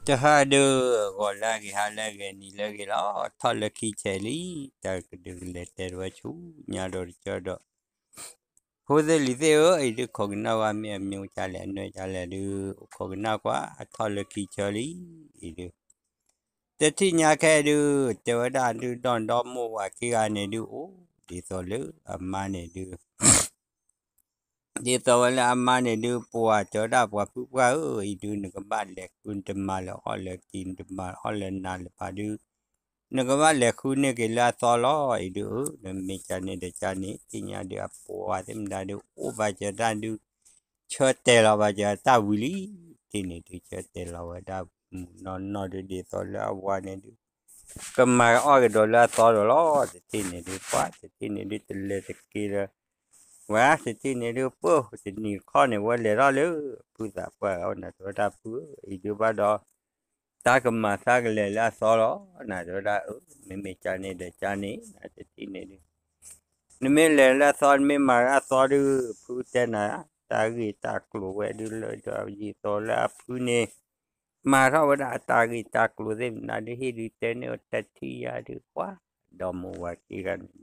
တဟါဒုး ဂီၤလၢအဂ့ၤ ဟါလၢအဂ့ၤ နံၤလၢအဂ့ၤလီၤ. ထီၣ်လၢခံဆဲးလံ, တၢ်ကဒုးကလဲၤတဲတဝဲဆူညါဒီးတကၠၢဒီး ဖိသ့ၣ်လံၤသ့ၣ်ဧၢ, အံၤဒုးခိးကနၣ်ဝဲမ့ၢ်အမ့ၢ်ကလဲၣ် အနၢၣ်ကလဲၣ်ဒုး အိၣ်ခိးကနၣ်ကွၢ် အထီၣ်လၢခံဆဲးလံ, အံၤဒုး တထံၣ်ညါခဲဒုး တဲဝဲဒၣ်ဒုးဒီၣ်ဒီမါဝၤခံဂၤန့ၣ်ဒုး အိၣ်ဒ်သိးလၢအမါန့ၣ်ဒုး ဒ်သိးဝဲလၢအမါန့ၣ်ဒုး ပှၤတဲဝဲဒၣ်ပှၤဖုပှၢ်ဧၢ, အံၤဒုး နကဘၣ်လဲၤဃု နတမၤလၢအီၣ်လၢကံ နတမၤအီၣ်လၢနၤလၢၤဘၣ်ဒုး နကဘၣ်လဲၤဃုန့ၢ်က့ၤလၢအသီလီၤ. အံၤဒုး အၢ နမ့ၢ်ကန့ၣ်ဒီးကန့ၣ် သ့ၣ်ညါဒုး အပှၤသ့ၣ်မတၤဒုး အိၣ်ဘၣ်စၢၤတၢ်ဒုး ဆၢတဲာ်လီၤဘၣ်စၢၤတၢ်ဝံၤလံ. တထံၣ်န့ၣ်ဒုး ဆၢတဲာ်လီၤဝဲဒၣ်မုၢ်နီၢ်နီၢ်ဒုး ဒ်သိးလၢအဝၤန့ၣ်ဒုး ကမၤအီၣ်ကဒီးလၢအသီဒီးလီၤ. တထံၣ်န့ၣ်ဒုး ပှၤ တထံၣ်န့ၣ်ဒုး တလဲၤတက့ၤဒီး ဝဲ တထံၣ်န့ၣ်ဒုး ပၢၢ် တနံၤတခီန့ၣ် ဝဲလဲၤထီၣ်လၢ ဖုသးပှၢ်အအိၣ် နၤတဲဝဲဒၣ်ဖုဧၢ, အံၤဒုးဘၣ်ဒီး တၢ်ကမၤသးကလဲၤလၢအသီလီၤ. နၤတဲဝဲဒၣ်အၢ မ့မ့ၢ်ကန့ၣ်ဒီးကန့ၣ် နၤတထံၣ်န့ၣ်ဒုး နမ့ၢ်လဲၤလၢအသီ နမ့ၢ်မၤလၢအသီဒုး ဖုတဲနၤ တၢ်ဂ့ၢ်တၢ်ကျိၤဝဲဒုးလၢဒီး ယံာ်သိးလၢအဖုန့ၣ် မၤထီၣ်ဝဲဒၣ်အတၢ်ဂ့ၢ်တၢ်ကျိၤသ့ၣ်မနုၤဒုး ဟ့ၣ်ဒုးတဲန့ၢ်အီၤတထံၣ်ယါဒုး ပှၤ ဒီမါဝၤခံဂၤန့ၣ်ဒုး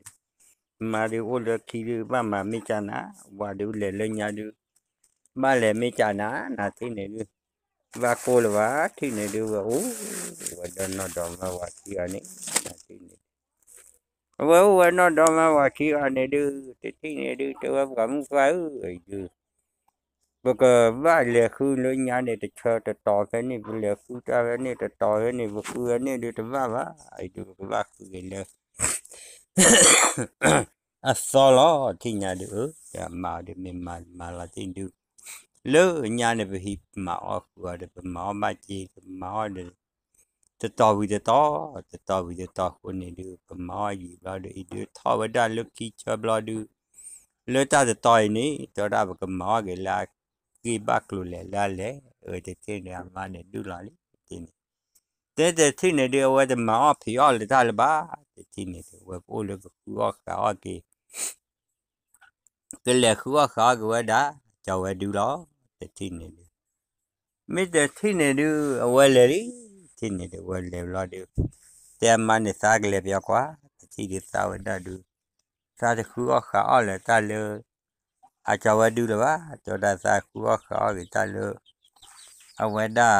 မါဒုးအိၣ်လၢခံဒုး ဘၣ်မၤမ့ၢ်ကနၤ ဝၤဒုးလဲၤလၢညါဒုး ဘၣ်လဲၤမ့ၢ်ကနၤ နၤတထံၣ်န့ၣ်ဒုး ဘၣ်ကိၢ်လၢၤဘၣ် တထံၣ်န့ၣ်ဒုး ဝဲအိၣ်ဝဲဒီးနီၢ်ဒီမါဝၤခံဂၤန့ၣ် နၤတထံၣ်န့ၣ်ဒုး အဝဲအိၣ်ဝဲနီၢ်ဒီမါဝၤခံဂၤန့ၣ်ဒုး တထံၣ်န့ၣ်ဒုး တဲဝဲပှၤမုၣ်ပှၢ်ဧၢ အံၤဒုး ပကဘၣ်လဲၤဃုလၢညါန့ၣ် တဆၢတတီၤဖဲန့ၣ် ပလဲၤဃုတၢ်ဖဲန့ၣ် တတီၤဖဲန့ၣ် ပဃုဖဲန့ၣ်ဒုးတဘၣ်ဘၣ် အံၤဒုး ပကဘၣ်ဃုက့ၤလၢ အသီလီၤ ထံၣ်ညါဒုး အၢ မၤအီၤဒုး မ့ၢ်မၤမၤလီၤတံၢ်ဒုး လၢညါန့ၣ် ပဟံးမၤအီၣ်ဃုာ်အီၤဒီး ပမၤအီၣ်ဘၣ်က့ၤ ပမၤအီၣ်ဒီး တတီၤဝံၤတတီၤ တတီၤဝံၤတတီၤအဃိန့ၣ်ဒုး ပမၤအီၣ်ယံာ်ဘျီဒုး အံၤဒုးထီၣ်ဝဲဒၣ်လၢခံဆၢဘျီဒုး လၢတၢ်တတီၤအံၤန့ၣ် တဲဝဲဒၣ်ပကမၤအီၣ်က့ၤလၢအဂ့ၢ်ဘၣ်ကျိၤလဲၣ်လၢအလဲၤ အၢ တထံၣ်န့ၣ် အမါန့ၣ်ဒုးလီၤလံ တထံၣ်န့ၣ် တဲတထံၣ်န့ၣ်ဒုး အဝဲတမၤအီၣ်ဖံးအီၣ်လၢတၢ်လၢၤဘၣ် တထံၣ်န့ၣ်ဒုး အဝဲကအိၣ်လၢကဃုအီၣ်ဃုအီၣ်က့ၤ ကလဲၤဃုအီၣ်ဃုအီၣ်က့ၤဝဲဒၣ် ကၠီၤဝဲဒုးလီၤ တထံၣ်န့ၣ်ဒုး မ့ၢ်တထံၣ်န့ၣ်ဒုး အဝဲလဲၤလံ တထံၣ်န့ၣ်ဒုး အဝဲလဲၤဘျီဒုး တဲအမါန့ၣ်သးကလဲၤပယီၤကွၢ် တထံၣ်ဒုးသးဝဲဒၣ်ဒုး သးတဃုအီၣ်ဃုအီၣ်လၢတၢ်လၢ အကၠီၤဝဲဒုးလၢၤဘၣ် တဲဝဲဒၣ်သးဃုအီၣ်ဃုအီၣ်က့ၤတၢ်လၢ အဝဲဒၣ်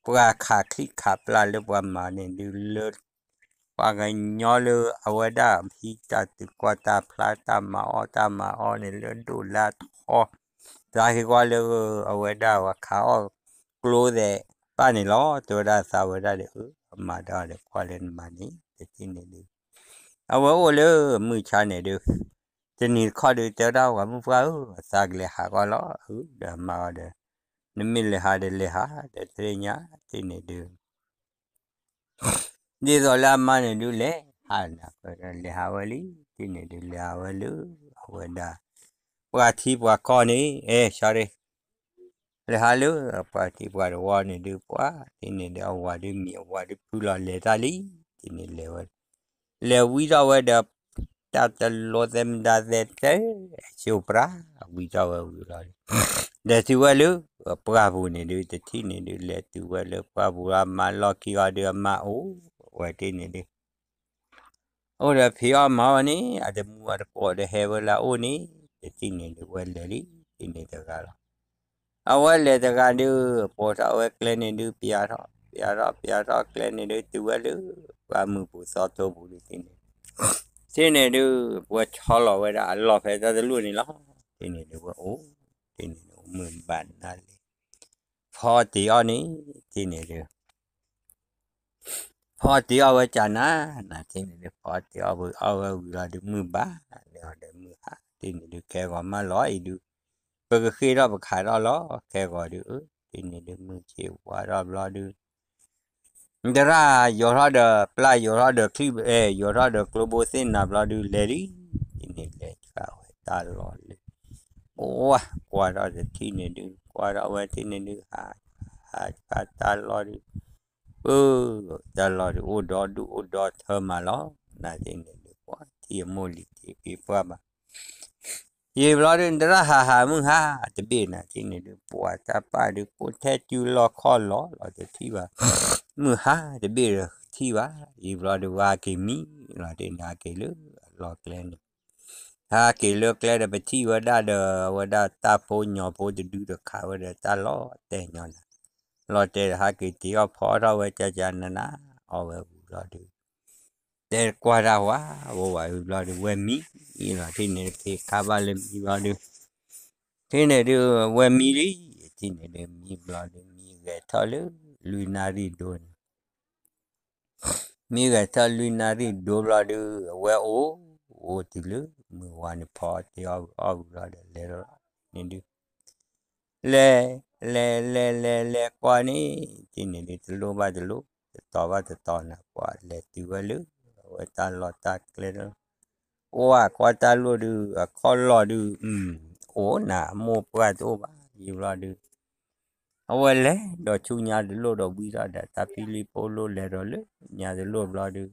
ပှၤခးချံခးပျၢ်လၢပှၤမၤန့ၣ်ဒုးလၢ ပှၤကညီလၢအဝဲဒၣ်ဟံးတၢ်တုၤကွၢ်တၢ်ဖျါတၢ်မၤအီၣ်တၢ်မၤအီၣ်န့ၣ်လၢဒိၣ်လၢထီ သးဟ့ၣ်ကွၢ်လၢ အဝဲဒၣ်ပှၤခးအီၣ်ကျိသဲးပၢ်န့ၣ်လီၤ တဲဝဲဒၣ်သးဝဲဒၣ်ဒီး အၢ အမၤတၢ်ဒီးကွၢ်လၢနမၤန့ၣ် တထံၣ်န့ၣ်ဒုး အဝဲအိၣ်လၢမုၢ်ဆါန့ၣ်ဒုး တနံၤတခီဒုး တဲဝဲဒၣ်ပှၤမုၣ်ပှၢ်ဧၢ သးကလဲၤဟးကွၢ်လီၤ အၢ ဒီးအမါအီၤဒီး နမ့ၢ်လဲၤဟးဒီးလဲၤဟး ဒီးသ့ၣ်ညါ တထံၣ်န့ၣ်ဒုး ဒ်သိးလၢအမါန့ၣ်ဒုးလဲၤဟးနၤ လဲၤဟးဝဲလံ တထံၣ်န့ၣ်ဒုး လဲၤဟးဝဲလၢ အဝဲဒၣ် ပှၤထံပှၤကီၢ်န့ၣ် အဲ sorry လဲၤဟးလၢ ပှၤထံပှၤတဝီန့ၣ်ဒုး ပှၤတထံၣ်န့ၣ်ဒုး အဝၤဒုးမံၤ အဝၤဒုးဖုလီၤလဲၤတၢ်လံ တထံၣ်န့ၣ်လဲၤဝဲ လဲၤဝံထီၣ်ဝဲဒီး တၢ်တလိသဲမတၤသဲတဲ ဆိပြး ဝံထီၣ်ဝဲဝံၤလီၤ လဲၤတုၤဝဲလၢ ပှၢ်ပူၤန့ၣ်ဒုး တထံၣ်န့ၣ်ဒုး လဲၤတုၤဝဲလၢပှၢ်ပူၤလီၤ အမါလီၢ်ခံဂီၤဒုး အမါအိၣ်ဝဲတထံၣ်န့ၣ်ဒုး အိၣ်ဒီးဖံးအီၣ်မၤအီၣ်န့ၣ် အတမူအတကိးဒီးဟဲဝဲလၢအအိၣ်န့ၣ် တထံၣ်န့ၣ်ဒုး ဝဲလဲၤလံ တထံၣ်န့ၣ်တဂၤလီၤ အဝဲလဲၤတဂၤဒုး ပိာ်ထီၣ်ဝဲကျဲန့ၣ်ဒုး ပျးထီၣ် ပျးထီၣ် ပျးထီၣ်ကျဲန့ၣ်ဒုး တုၤဝဲလၢ ပှၢ်မုၢ်ပူၤသီထိပူၤဒုး တထံၣ်န့ၣ်ဒုး တထံၣ်န့ၣ်ဒုး ပှၤဆီလီၤဝဲဒၣ်အလီၢ်ဖဲတၢ်တလိၣ်န့ၣ်လီၤ တထံၣ်န့ၣ်ဒုး ဝဲအိၣ် တထံၣ်န့ၣ်ဒုး မုၢ်ဘၣ်နၤလဲၣ် ဖီတ့ၢ်အီၣ်န့ၣ် တထံၣ်န့ၣ်ဒုး ဖီတ့ၢ်အီၣ်ဝဲကနၤ နၤတထံၣ်န့ၣ်ဒုး ဖီတ့ၢ်အီၣ်ဝဲ အီၣ်ဝဲဝံၤလီၤဒုး မုၢ်ဘၣ်နၤလဲၣ်ဒီးမုၢ်ဟါ တထံၣ်န့ၣ်ဒုး ခဲဂီၤမးလီၤအံၤဒုး ပကဃ့ထီၣ်ပခးထီၣ်လီၤ ခဲဂီၤဒုး အၢ တထံၣ်န့ၣ်ဒုး မုၢ်ဆ့ၣ်ဝါထီၣ်ဘျီဒုး တရၣ်ယိးထီၣ်ဒီးပျၢ် ယိးထီၣ်ဒီးချံ အဲ ယိးထီၣ်ဒီးကျိဘိသ့ၣ်နၤဘျီဒုး လဲၤလံ တထံၣ်န့ၣ်လဲၤဆှၣ်ဝဲတၢ်လီၢ်လၢ အိၣ်ဝဲ ကွၢ်ထီၣ်တထံၣ်န့ၣ်ဒုး ကွၢ်ထီၣ်ဝဲတထံၣ်န့ၣ်ဒုး ဟး ဟးဆှၣ်တၢ်လီၢ်ဒုး ပၢ် တၢ်လီၢ်ဒုး အိၣ်ဒီဒူၣ်အိၣ်ဒီထၢမးလီၤ နၤတထံၣ်န့ၣ်ဒုး ပှၤထံၣ်အမိၢ်လံၤထံးက့ၤပှၢ်ဘၣ် ယံာ်ဘျီဒုး နတရၣ်ဟးဟးမုၢ်ဟါတဘ့ၣ်နၤ ထံၣ်န့ၣ်ဒုး ပှၤတၢ်ပာ်ဒုး ကိးထဲတုၤလီၤခီၣ်လီၤလီၤ တထံၣ်ဘၣ် မုၢ်ဟါတဘ့ၣ်ဒီးထံၣ်ဘၣ် ယံာ်ဘျီဒုး ဝဲဟးက့ၤမံလီၤ ထံၣ်န့ၣ် ဟးက့ၤလၢအလီၢ်ကျဲန့ၣ် ဟဲက့ၤလၢကျဲဒီး ပထံၣ်ဝဲဒၣ်ဒီး အဝဲဒၣ်တၢ်ဖိညီဖိတဒုဒီးခးဝဲဒီးတၢ်လီၢ်တဲာ်ညီနၤ, လီၢ်တဲာ်ဒီးဟဲက့ၤတ့အီၣ်ဖီအီၣ်ထီၣ်ဝဲ ကကနနၤ အီၣ်ဝဲဝံၤဘျီဒုး တဲကွၢ်တၢ်ဝဲ ဝဲဝံၤဘျီဒုး ဝဲမံလီၤ ထံၣ်န့ၣ် ဖံးခါဘၣ်လၢမံဘျီဒုး ထံၣ်န့ၣ်ဒုး ဝဲမံလံ ထံၣ်န့ၣ်ဒုး မံဘျီဒုး မံဂဲၤထီၣ်လၢ လွံၢ်နၣ်ရံၣ်ဒိန့ၣ် မံဂဲၤထီၣ်လွံၢ်နၣ်ရံၣ်ဒိဘျီဒုး အဝဲအိၣ် အိၣ်တုၤလၢ မုၢ်ဝါန့ၣ်ဖီအီၣ်တ့အီၣ်ဝံၤအီၣ်ဝံၤဘျီဒီး လဲၤလီၤန့ၣ်ဒုး လဲၤ လဲၤ လဲၤ လဲၤ လဲၤကွၢ်န့ၣ် ထံၣ်န့ၣ်ဒုး တလိၣ်ဘၣ်တလိၣ် တတီၤဘၣ်တတီၤနၤ ပှၤလဲၤတုၤဝဲလၢ အဝဲတၢ်လီၢ်တၢ်ကျဲလၢ ကွၢ်ကွၢ်တၢ်လိၣ်ဒုး အခီၣ်လီၢ်ဒုး အိၣ်နၤ မိၢ်ပှၢ်တအိၣ်ဘၣ် ယံာ်ဘျီဒုး အဝဲလဲၤဒီးဆူညါတလိၣ်ဒီးဝံထီၣ်ဒီး တၢ်ဖံလံၤဖိလိၣ်လဲၤဒီးလၢညါတလိၣ်ဘျီဒုး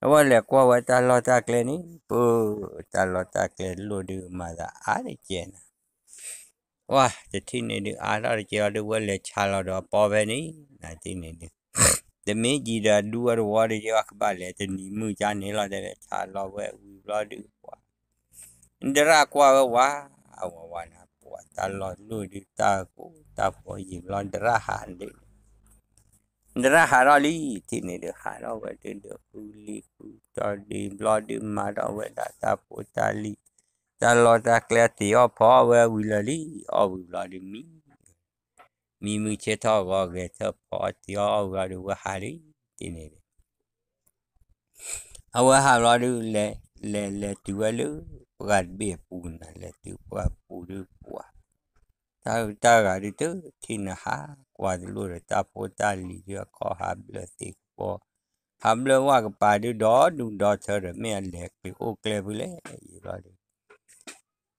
အဝဲလဲၤကွၢ်ဝဲတၢ်လီၢ်တၢ်ကျဲန့ၣ် ပၢ် တၢ်လီၢ်တၢ်ကျဲတလိၣ်ဒုး မၤသးအါတကဲးနၤ ဝဲတထံၣ်န့ၣ်ဒုး အါထီၣ်တကဲးအီၤဒုး ဝဲလဲၤဆါလီၤဒီးအပီဖဲန့ၣ် နထံၣ်န့ၣ်ဒုး တမ့ၢ်ကံဒီးဒူအတဝီဒုး ယကဘၣ်လဲၤတနံၤမုၢ်ကါန့ၣ်လီၤ တဲဝဲဆါလီၤဝဲဝံၤဘျီဒုး ပှၤ နတရၣ်ကွၢ်ဝဲဝါ အဝဲဝါနၤ ပှၤတၢ်လီၢ်တလိၣ်ဒုး တၢ်ကိၢ်တၢ်ဖီယံာ်ဘျီ နတရၣ်ဟးဒုး နတရၣ်ဟးထီၣ်လံ ထံၣ်န့ၣ်ဒုး ဟးထီၣ်ဝဲဒုးဒီး ဃုလံဃုတီၤဒုးဘျီဒုး မၤထီၣ်ဝဲဒၣ်တၢ်ဖိတၢ်လံၤ တၢ်လီၢ်တၢ်ကျဲတ့အီၣ်ဖီအီၣ်ဝဲဝံၤလၢာ်လံ အီၣ်ဝံၤဘျီဒုးမံ မံမုၢ်ဆ့ၣ်ထီၣ်ဂီၤဂဲၤထၢၣ်ဖီအီၣ်တ့အီၣ်အီၣ်ဝံၤဘျီဒုး ဝဲဟးလံ ထံၣ်န့ၣ်ဒုး အဝဲဟးဘျီဒုး လဲၤ လဲၤ လဲၤတုၤဝဲလၢ ပှၢ်တဘ့ၣ်အပူၤနၤ လဲၤတုၤပှၢ်ပူၤဒုးပှၤ တၢ်တၢ်ဂၤဒုးတထံၣ်နၤ ဟးကွၢ်တလိၣ်ဒီးတၢ်ဖိတၢ်လံၤဒုး အခီၣ်ဟးဘျၢသ့ၣ်ကပီၤ ဟးဘျၢဝၣ်ကပၤဒုး ဒီဒူၣ်ဒီထၢဒီး မ့ၢ်အလဲၤကျုၤအိၣ်ကျဲဖုလဲၣ် ယံာ်ဘျီဒုး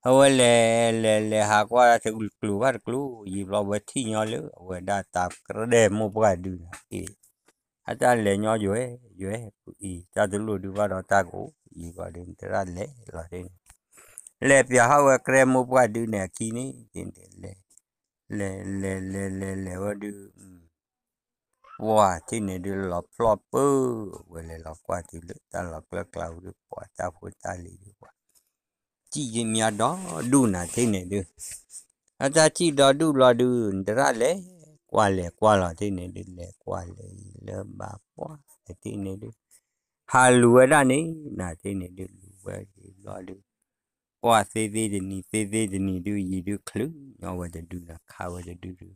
အဝဲလဲၤ လဲၤ လဲၤဟးကွၢ်တကျိၤဘၣ်တကျိၤ ယံာ်ဘျီဝဲထံၣ်ညီလၢ အဝဲဒၣ်တၢ်ကရဲမိၢ်ပှၢ်ဒုးနၤ အ့ၣ် အတၢ်လဲၤညီယွဲ ယွဲ အ့ၣ် တၢ်တလိၣ်ဒုးဘၣ်ဒီးတၢ်ကအိၣ် ယံာ်ဘျီဒုး နတရၣ်လဲၤလီၤဒုးန့ၣ် လဲၤပၠးဟီၣ်ဝဲကရဲမိၢ်ပှၢ်ဒုးန့ၣ်အခံန့ၣ် လဲၤ လဲၤ လဲၤ လဲၤ လဲၤဝဲဒုး ပှၤထံၣ်န့ၣ်ဒုးလီၤဖျီၣ်ပၢၢ် ဝဲလဲၤလီၤကွၢ်တုၤလၢတၢ်လီၢ်ကျၢၢ်ကျါဝံၤဒုး ပှၤတၢ်ဖိတၢ်လံၤဒုးပှၤ စံၣ်မၤဒီဒူၣ်နၤထံၣ်န့ၣ်ဒုး အတၢ်စံၣ်ဒီဒူၣ်ဘျီဒုး နတရၣ်လဲၤကွၢ်လဲၤကွၢ်လီၤထံၣ်န့ၣ်ဒုး လဲၤကွၢ်လဲၤလၢဘၣ်ပှၢ် နထံၣ်န့ၣ်ဒုး ဟးလူၤဝဲဒၣ်န့ၣ် နထံၣ်န့ၣ်ဒုး လူၤဝဲဒၣ်ဘျီဒုး ကွၢ်သ့သ့တနံၤ သ့သ့တနံၤဒုး ယံာ်ဒုးချုးညီဝဲတဒုဒီး ခးဝဲတဒုဒုး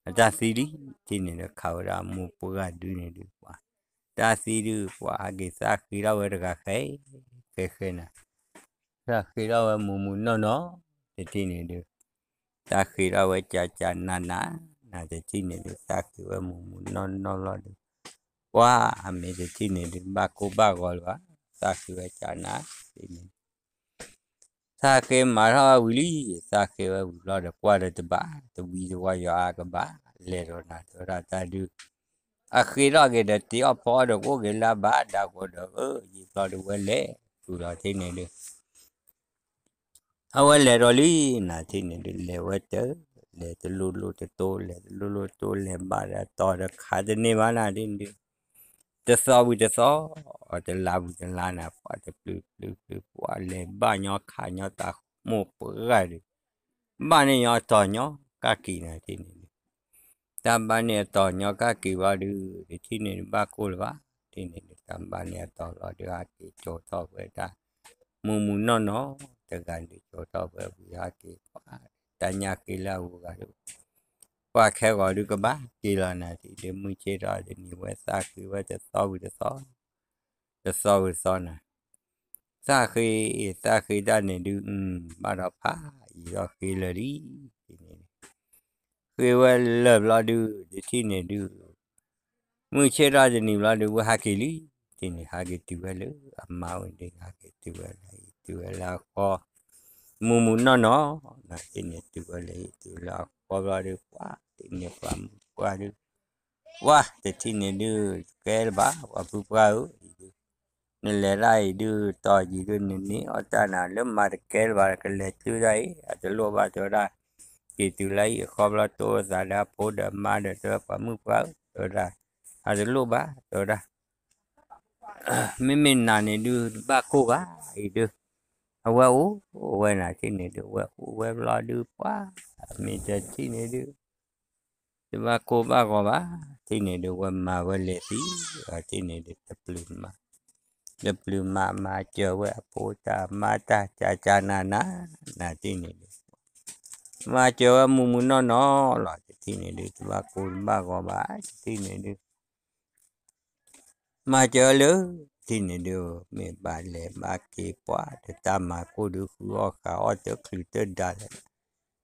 အတၢ်သံလံ ထံၣ်န့ၣ်ဒီး ခးဝဲဒၣ်မိၢ်ပှၢ်ဒုးန့ၣ်ဒုးပှၤ တၢ်သံဒုး ပှၤဟဲက့ၤသးဃ့ထီၣ်ဝဲတဂၤဃဲ ဃဲဃဲနၤ သးဃ့ထီၣ်ဝဲမုၢ်မုၢ်နီၢ်နီၢ် တထံၣ်န့ၣ်ဒုး သးဃ့ထီၣ်ဝဲကၢ်ကၢ်နးနး နၤတထံၣ်န့ၣ်ဒုး သးဃ့ဝဲမုၢ်မုၢ်နီၢ်နီၢ်လီၤဒုး ပှၤအမ့ၢ်တထံၣ်န့ၣ်ဒုး ဘၣ်ကိၢ်ဘၣ်ဂီၤလၢၤဘၣ် သးဃ့ဝဲကၢ်နး တထံၣ်န့ၣ် သးဃ့မၤထီၣ်ဝဲဝံၤလံ သးဃ့ဝဲဝံၤဘျီဒီး ကွၢ်ဒီးတဘၣ် တဝံၤတဝီယွၤအါကဘၣ် လဲၤဒီးနၤတဲဝဲဒၣ်တၢ်ဒုး အဃ့ထီၣ်က့ၤဒီးတ့အီၣ်ဖီအီၣ်ဒီးကအိၣ်က့ၤလၢအဘၣ် ဒၣ်ကီဒီး ယံာ်ဘျီဒုးဝဲလဲၤဃုာ်လီၤထံၣ်န့ၣ်ဒုး အဝဲလဲၤဒီးလံ နၤထံၣ်န့ၣ်ဒုး လဲၤဝဲတၢ် လဲၤတလိၣ်လိၣ်တတိ လဲၤတလိၣ်လိၣ်တတိ လဲၤဘၣ်ဒီးတီၤဒီးခးတန့ၢ်ဘၣ်နၤထံၣ်န့ၣ်ဒုး တသီဝံၤတသီ တလါဝံၤတလါနၤ ပှၤတပျုၤပျုၤပျုၤ ပှၤလဲၤဘၣ်ညီခးညီတၢ်မိၢ်ပှၢ်ဒုး ဘၣ်န့ၢ်ညီတီၤညီကၣ်က့ၤနၤထံၣ်န့ၣ်ဒုး တၢ်ဘၣ်န့ၢ်အတီၤညီကၣ်က့ၤဘျီဒုး တထံၣ်န့ၣ်ဒုး ဘၣ်ကိၢ်လၢၤဘၣ် ထံၣ်န့ၣ်ဒုး တၢ်ဘၣ်န့ၢ်အတီၤလီၤဒုး ဟဲက့ၤကၠီၤထီၣ်ဝဲဒၣ် မုၢ်မုၢ်နီၢ်နီၢ် တဂၤဒုးကၠီၤထီၣ်ဝဲဝံၤဟဲက့ၤ ပှၤ တၢ်ညၣ်ဃ့လၢအဂုၤအဂၤဒုး ပှၤခဲဂီၤဒုးကဘၣ်က့ၤလီၤနၤထံၣ်ဒုး မုၢ်ဆ့ၣ်ထီၣ်တနံၤဝဲသးဃ့ဝဲတသီဝံၤတသီ တသီဝံၤတသီနၤ သးဃ့ သးဃ့တၢ်န့ၣ်ဒုး ဘၣ်ဒီးဖးယံာ်ဒီးဃ့လၢာ်လံ ထံၣ်န့ၣ် ဃ့ဝဲလၢာ်ဘျီဒုး တထံၣ်န့ၣ်ဒုး မုၢ်ဆ့ၣ်ထီၣ်တနံၤဘျီဒုး ဝဲဟဲက့ၤလံ ထံၣ်န့ၣ် ဟဲက့ၤတုၤဝဲလၢအမါဝဲဒၣ် ဟဲက့ၤတုၤဝဲလၢ တုၤဝဲလၢအဃီ မုၢ်မုၢ်နီၢ်နီၢ် နၤထံၣ်န့ၣ် တုၤဝဲလၢ တုၤလၢအဃီဘျီဒုး ပှၤ ထံၣ်န့ၣ်ပှၤမုၣ်ပှၢ်ဒုး ပှၤ တထံၣ်န့ၣ်ဒုး ကဲလၢၤဘၣ် ပှၤဖုပှၢ်ဧၢ ဒုး နလဲၤတၢ်အံၤဒုး တီၢ်ယံၤဒုး နန့ၢ်အီၣ်တၢ်နၤလၢမၤတကဲလၢၤဘၣ် ကလဲၤတုၤတၢ်အံၤ အတလိၣ်ဘၣ် တဲဝဲဒၣ်. က့ၤတုၤလၢအံၤအဃီဘျီ တိၢ်သးလၢအဖိဒီးမါဒီး တဲဝဲပှၤမုၣ်ပှၢ်ဧၢ တဲဝဲဒၣ်, အတလိၣ်ဘၣ် တဲဝဲဒၣ်. မ့မ့ၢ်နၤန့ၣ်ဒုး တဘၣ်ကိၢ်ဘၣ်အံၤဒုး, အဝဲအိၣ်ဝဲနၤထံၣ်န့ၣ်ဒုး ဝဲအိၣ်ဝဲဘျီဒုး ပှၤမ့ၢ်တထံၣ်န့ၣ်ဒုး တဘၣ်ကိၢ်ဘၣ်ဂီၤဘၣ်, ထံၣ်န့ၣ်ဒုး ဝဲမၤဝဲလဲၤသံ, ထံၣ်န့ၣ်ဒုး တပျုာ်မး, တပျုာ်မး မၤစၢၤဝဲအဖိတၢ်မါတၢ် ကကနန, နၤထံၣ်န့ၣ်ဒုး မၤစၢၤဝဲမုၢ်မုၢ်နီၢ်နီၢ်လီၤ, တထံၣ်န့ၣ်ဒုး တဘၣ်ကိၢ်တဘၣ်ဂီၤဘၣ်, တထံၣ်န့ၣ်ဒုး မၤစၢၤလၢ ထံၣ်န့ၣ်ဒုး မ့ၢ်ဘၣ်လဲၤဘၣ်က့ၤပှၤ တတၢ်မၤကိၢ်ဒုး ဃုအီၣ်ဃးအီၣ်တချုးတဒါလဲၣ်,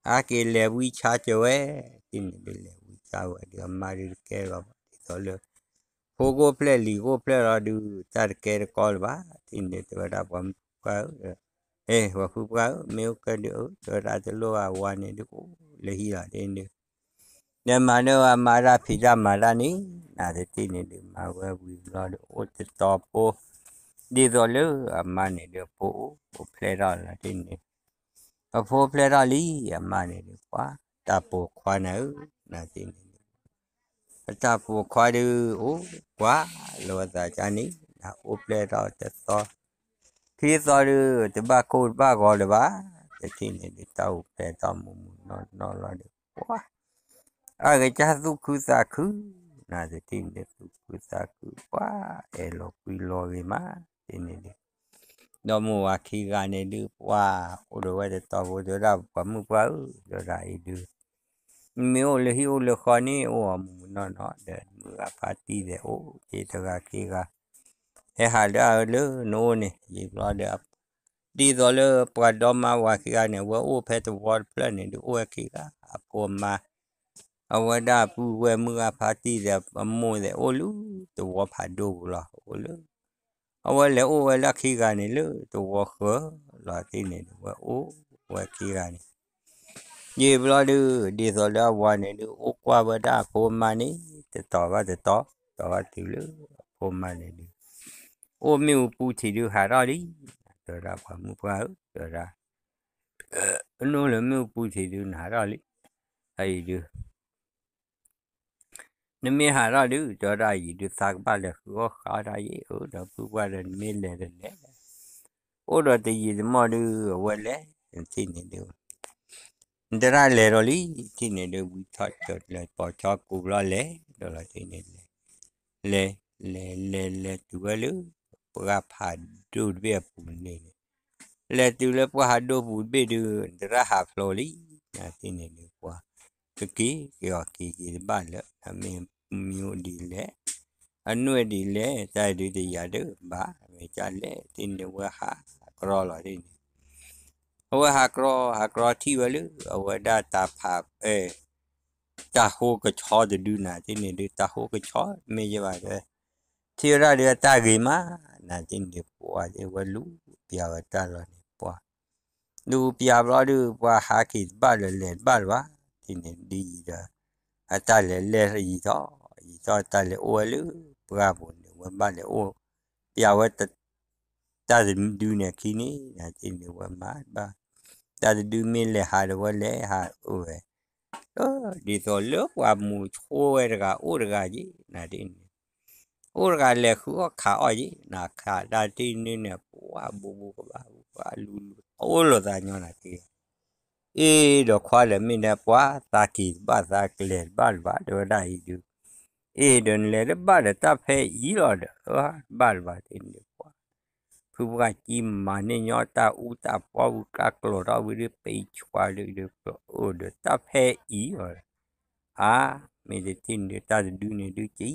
ဟးက့ၤလဲၤဝံဆါစၢၤဝဲ, ထံၣ်န့ၣ်ဒုး လဲၤဝံဆါဝဲဒုး အမါဒုးတကဲလီၤဘၣ် ဒ်သိးလၢ ဖိကိၢ်ဖျဲၣ်လံၤကိၢ်ဖျဲၣ်လီၤဒုး တၢ်တကဲတကီလၢၤဘၣ်, ထံၣ်န့ၣ်ဒုး တဲဝဲဒၣ်ပှၤမုၣ်ပှၢ်ဧၢ အဲ ပှၤဖုပှၢ်ဧၢ မ့ၢ်အိၣ်ကဲဒုး တဲဝဲဒၣ်တလိၣ်ဘၣ် ဝၤန့ၣ်ဒုး အိၣ်လၢဟံၣ်လီၤ ထံၣ်န့ၣ်ဒုး ဒီးမၤန့ၢ်ဝဲမါတၢ်ဖံးတၢ်မၤတၢ်န့ၣ် နၤတထံၣ်န့ၣ်ဒုး မၤဝဲဝံၤဘျီဒုး အိၣ်တတီၤဖိ, ဒ်သိးလၢအမါန့ၣ်ဒုး အဖိအိၣ်ဖျဲၣ်ထီၣ်လီၤ ထံၣ်န့ၣ်, အဖိဖျဲၣ်ထီၣ်လံ အမါန့ၣ်ဒုး ပှၤတၢ်ပိာ်ခွါနၤဧၢ, နၤတထံၣ်န့ၣ်ဒုး အတၢ်ပိာ်ခွါဒုး အိၣ်ပှၤလၢဝဲသးကါန့ၣ် နၤအိၣ်ဖျဲၣ်ထီၣ်တသီ ခံသီဒုး တဘၣ်ကိၢ်တဘၣ်ဂီၤလၢၤဘၣ်, တထံၣ်န့ၣ်ဒုး တၢ်အိၣ်ဖျဲၣ်ထီၣ်မုၢ်မုၢ်နီၢ်နီၢ်လီၤဒုး ပှၤ အဂ့ၤကၢ်သူၣ်ခုသးခု, နၤတထံၣ်န့ၣ်ဒုး သူၣ်ခုသးခု ပှၤအဲၣ်လီၤကွံလီၤဂ့ၤမး, တထံၣ်န့ၣ်ဒုး ဒီမါဝၤခံဂၤန့ၣ်ဒုး ပှၤအိၣ်ဒီးဝဲတတီၤဖိ တဲဝဲဒၣ်ပှၤမုၣ်ပှၢ်ဧၢ တဲဝဲဒၣ်အံၤဒုး မ့ၢ်အိၣ်လၢဟံၣ်အိၣ်လၢဃီန့ၣ် အိၣ်အီၤမုၢ်မုၢ်နီၢ်နီၢ်ဒီး မုၢ်ဂၤဖါတံၢ်သဲးအိၣ်က့ၤတဂၤခံဂၤ ဟဲဟးလၢအလၢနအိၣ်န့ၣ် ယံာ်ဘျီဒီး ဒ်သိးလၢပှၤဒီမါဝၤခံဂၤန့ၣ် အဝဲအိၣ်ဖဲသဝီတဖျၢၣ်န့ၣ်ဒုး အိၣ်ဝဲခံဂၤ အဖိအမါ အဝဲဒၣ်ပုၢ်ဝဲၢ်မုၢ်ဂၤဖါတံၢ်သဲး အမိၢ်သဲးအိၣ်လၢသဝီဖးဒိၣ်ပူၤလီၤ အိၣ်လၢ အဝဲလဲၤအိၣ်ဝဲလၢခံဂၤန့ၣ်လၢသဝီဃၢၤလီၤ တထံၣ်န့ၣ်ဒုး ဝဲအိၣ်ဝဲခံဂၤန့ၣ် ယံာ်ဘျီဒုး ဒ်သိးလၢအဝၤန့ၣ်ဒုး အိၣ်ကွၢ်ဝဲဒၣ်အဖိအမါန့ၣ် တတီၤဘၣ်တတီၤ တီၤဘၣ်တုၤလၢအဖိအမါန့ၣ်ဒုး အိၣ်မ့ၣ်အူပူၤထံးဒုးဟးထီၣ်လံ, တဲဝဲဒၣ်ပှၤမုၣ်ပှၢ်ဧၢ တဲဝဲဒၣ် နအိၣ်လၢမ့ၣ်အူပူၤထံးဒုးနဟးထီၣ်လံ, အအံၤဒုး နမ့ၢ်ဟးထီၣ်ဒုး တဲဝဲဒၣ်အံၤဒုး သးကဘၣ်လဲၤဃုအီၣ်ဃးအီၣ်တၢ်ယံာ်ဧၢ ဒီးပုၢ်ပှၢ်ဒီးနမ့ၢ်လဲၤတလဲၤ အိၣ်ဒီးတယံာ်တမီၢ်ဒုး အဝဲလဲၤ ထံၣ်န့ၣ်ဒုး နတရၣ်လဲၤဒီးလံ ထံၣ်န့ၣ်ဒုး ဝံထီၣ်ကၠီၤလဲၤပိာ်ဆီကိးဘျီလဲၤဒီးလီၤ ထံၣ်န့ၣ် လဲၤ လဲၤ လဲၤ လဲၤ လဲၤတုၤဝဲလၢ ပှၢ်ဖးဒိၣ်တဘ့ၣ်အပူၤန့ၣ် လဲၤတုၤလၢပှၢ်ဖးဒိၣ်ပူၤတဘ့ၣ်ဒုး နတရၣ်ဟးဖျိးလံ နၤထံၣ်န့ၣ်ဒုး ပှၤ ကက့ၤက့ၤအီၤက့ၤက့ၤတဘၣ်လၢ အမ့ၢ်မံၤအိၣ်ဒ်လဲၣ် အနွဲၣ်ဒ်လဲၣ် တၢ်ဒုးတယၤဒုးဘၣ် မ့ၢ်ကလဲၣ် ထံၣ်န့ၣ်ဝဲဟးကရီလီၤ ထံၣ်န့ၣ် အဝဲဟးကရီ ဟးကရီထံၣ်ဝဲလၢ အဝဲဒၣ်တၢ်ဖး တၢ်ဟိကဆီတဒုနၤ ထံၣ်န့ၣ်ဒုး တၢ်ဟိကဆီမ့ၢ်ယဘၣ်ဒီး ထံၣ်ဝဲဒၣ်ဒုးအတၢ်ဂ့ၤမး နၤ ထံၣ်န့ၣ်ဒုး ပှၤဝဲလူၤပျၢ်ဝဲတၢ်လီၤန့ၣ် ပှၤ လူၤပျၢ်ဘျီဒုး ပှၤဟးက့ၤတဘၣ်လၢၤလဲၤတဘၣ်လၢၤဘၣ် ထံၣ်န့ၣ်ဒုးယံာ်ဒီး အတၢ်လဲၤလဲၤယံာ်ထီၣ် ယံာ်ထီၣ်တၢ်လဲၤအိၣ်ဝဲလၢပှၢ်ပူၤန့ၣ် ဝဲဘၣ်လဲၤအိၣ် ပျၢ်ဝဲ တၢ်တဒုန့ၣ်အခံန့ၣ် နၤ ထံၣ်န့ၣ်ဝဲမၤတဘၣ် တၢ်တဒုမ့ၢ်လဲၤဟးဒီးဝဲလဲၤဟးအိၣ်ဝဲ ဒ်သိးလၢပှၤမူးဆိဝဲတဂၤအိၣ်တဂၤယ့ၣ် နၤ ထံၣ်န့ၣ် အိၣ်တဂၤလဲၤဃုအီၣ်ခးအီၣ်ယ့ၣ် နၤ ခးတၢ်ထံၣ်န့ၣ်န့ၣ် ပှၤဘူးဘူးကဘၣ်ဘူးကဘၣ်လူၤလူၤ အိၣ်လိာ်သးညီနၤ ထံၣ် အ့ ဒီးခွါလၢာ်မ့ၢ်ဒၣ်ပှၤသးက့ၤတဘၣ်သးကလဲၤတဘၣ်လၢၤဘၣ် တဲဝဲဒၣ်အံၤဒုး အ့ ဒီးနလဲၤတဘၣ်ဒီးတၢ်ဖဲအံၤလီၤဒီး တဘၣ်လၢၤဘၣ် ထံၣ်န့ၣ်ပှၤ ဖုပှၢ်ကံမၤန့ၢ်ညီတၢ်အူတၢ်ပီပူၤ ကၢ်ကျီၤထီၣ်ဝံၤဒုး ပအံၤဆွါဒုး ဒုးအိၣ်ဒီးတၢ်ဖဲအံၤလီၤ အါ မ့ၢ်တထံၣ်န့ၣ်ဒုး တၢ်တဒုန့ၣ်ဒုးကံ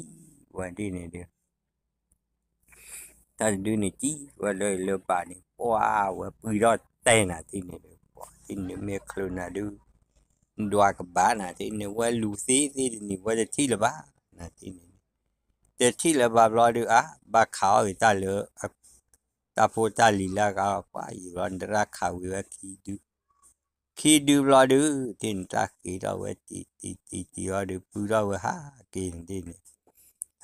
ဝဲဒ်န့ၣ်ဒုး တၢ်တဒုန့ၣ်ကံဝဲလၢလၢဘၣ်န့ၣ် ပှၤဝဲပှံၤထီၣ်တဲနၤ ထံၣ်န့ၣ်ဒုး ပှၤ ထံၣ်န့ၣ်မ့ၢ်ချုးနၤဒုး ဒွးကဘၣ်နၤ ထံၣ်န့ၣ်ဝဲလူၤသ့သ့တနံၤ ဝဲတထံၣ်လၢၤဘၣ် နၤ ထံၣ်န့ၣ် တထံၣ်လၢၤဘၣ်ဘျီဒုး အါ ဘၣ်ခးအီၣ်ဂ့ၤတၢ်လၢ တၢ်ဖိတၢ်လံၤလၢအဂၤ ပှၤယံာ်ဘျီ နတရၣ်ခးဝံၤဝဲခံဒု ခံဒုဘျီဒုး ထံၣ်န့ၣ်တၢ်ဃ့ထီၣ်ဝဲတံၤတံၤတံၤတံၤအီၤဒုး ပုၢ်ထီၣ်ဝဲဟးက့ၤန့ၣ်ဒ်န့ၣ်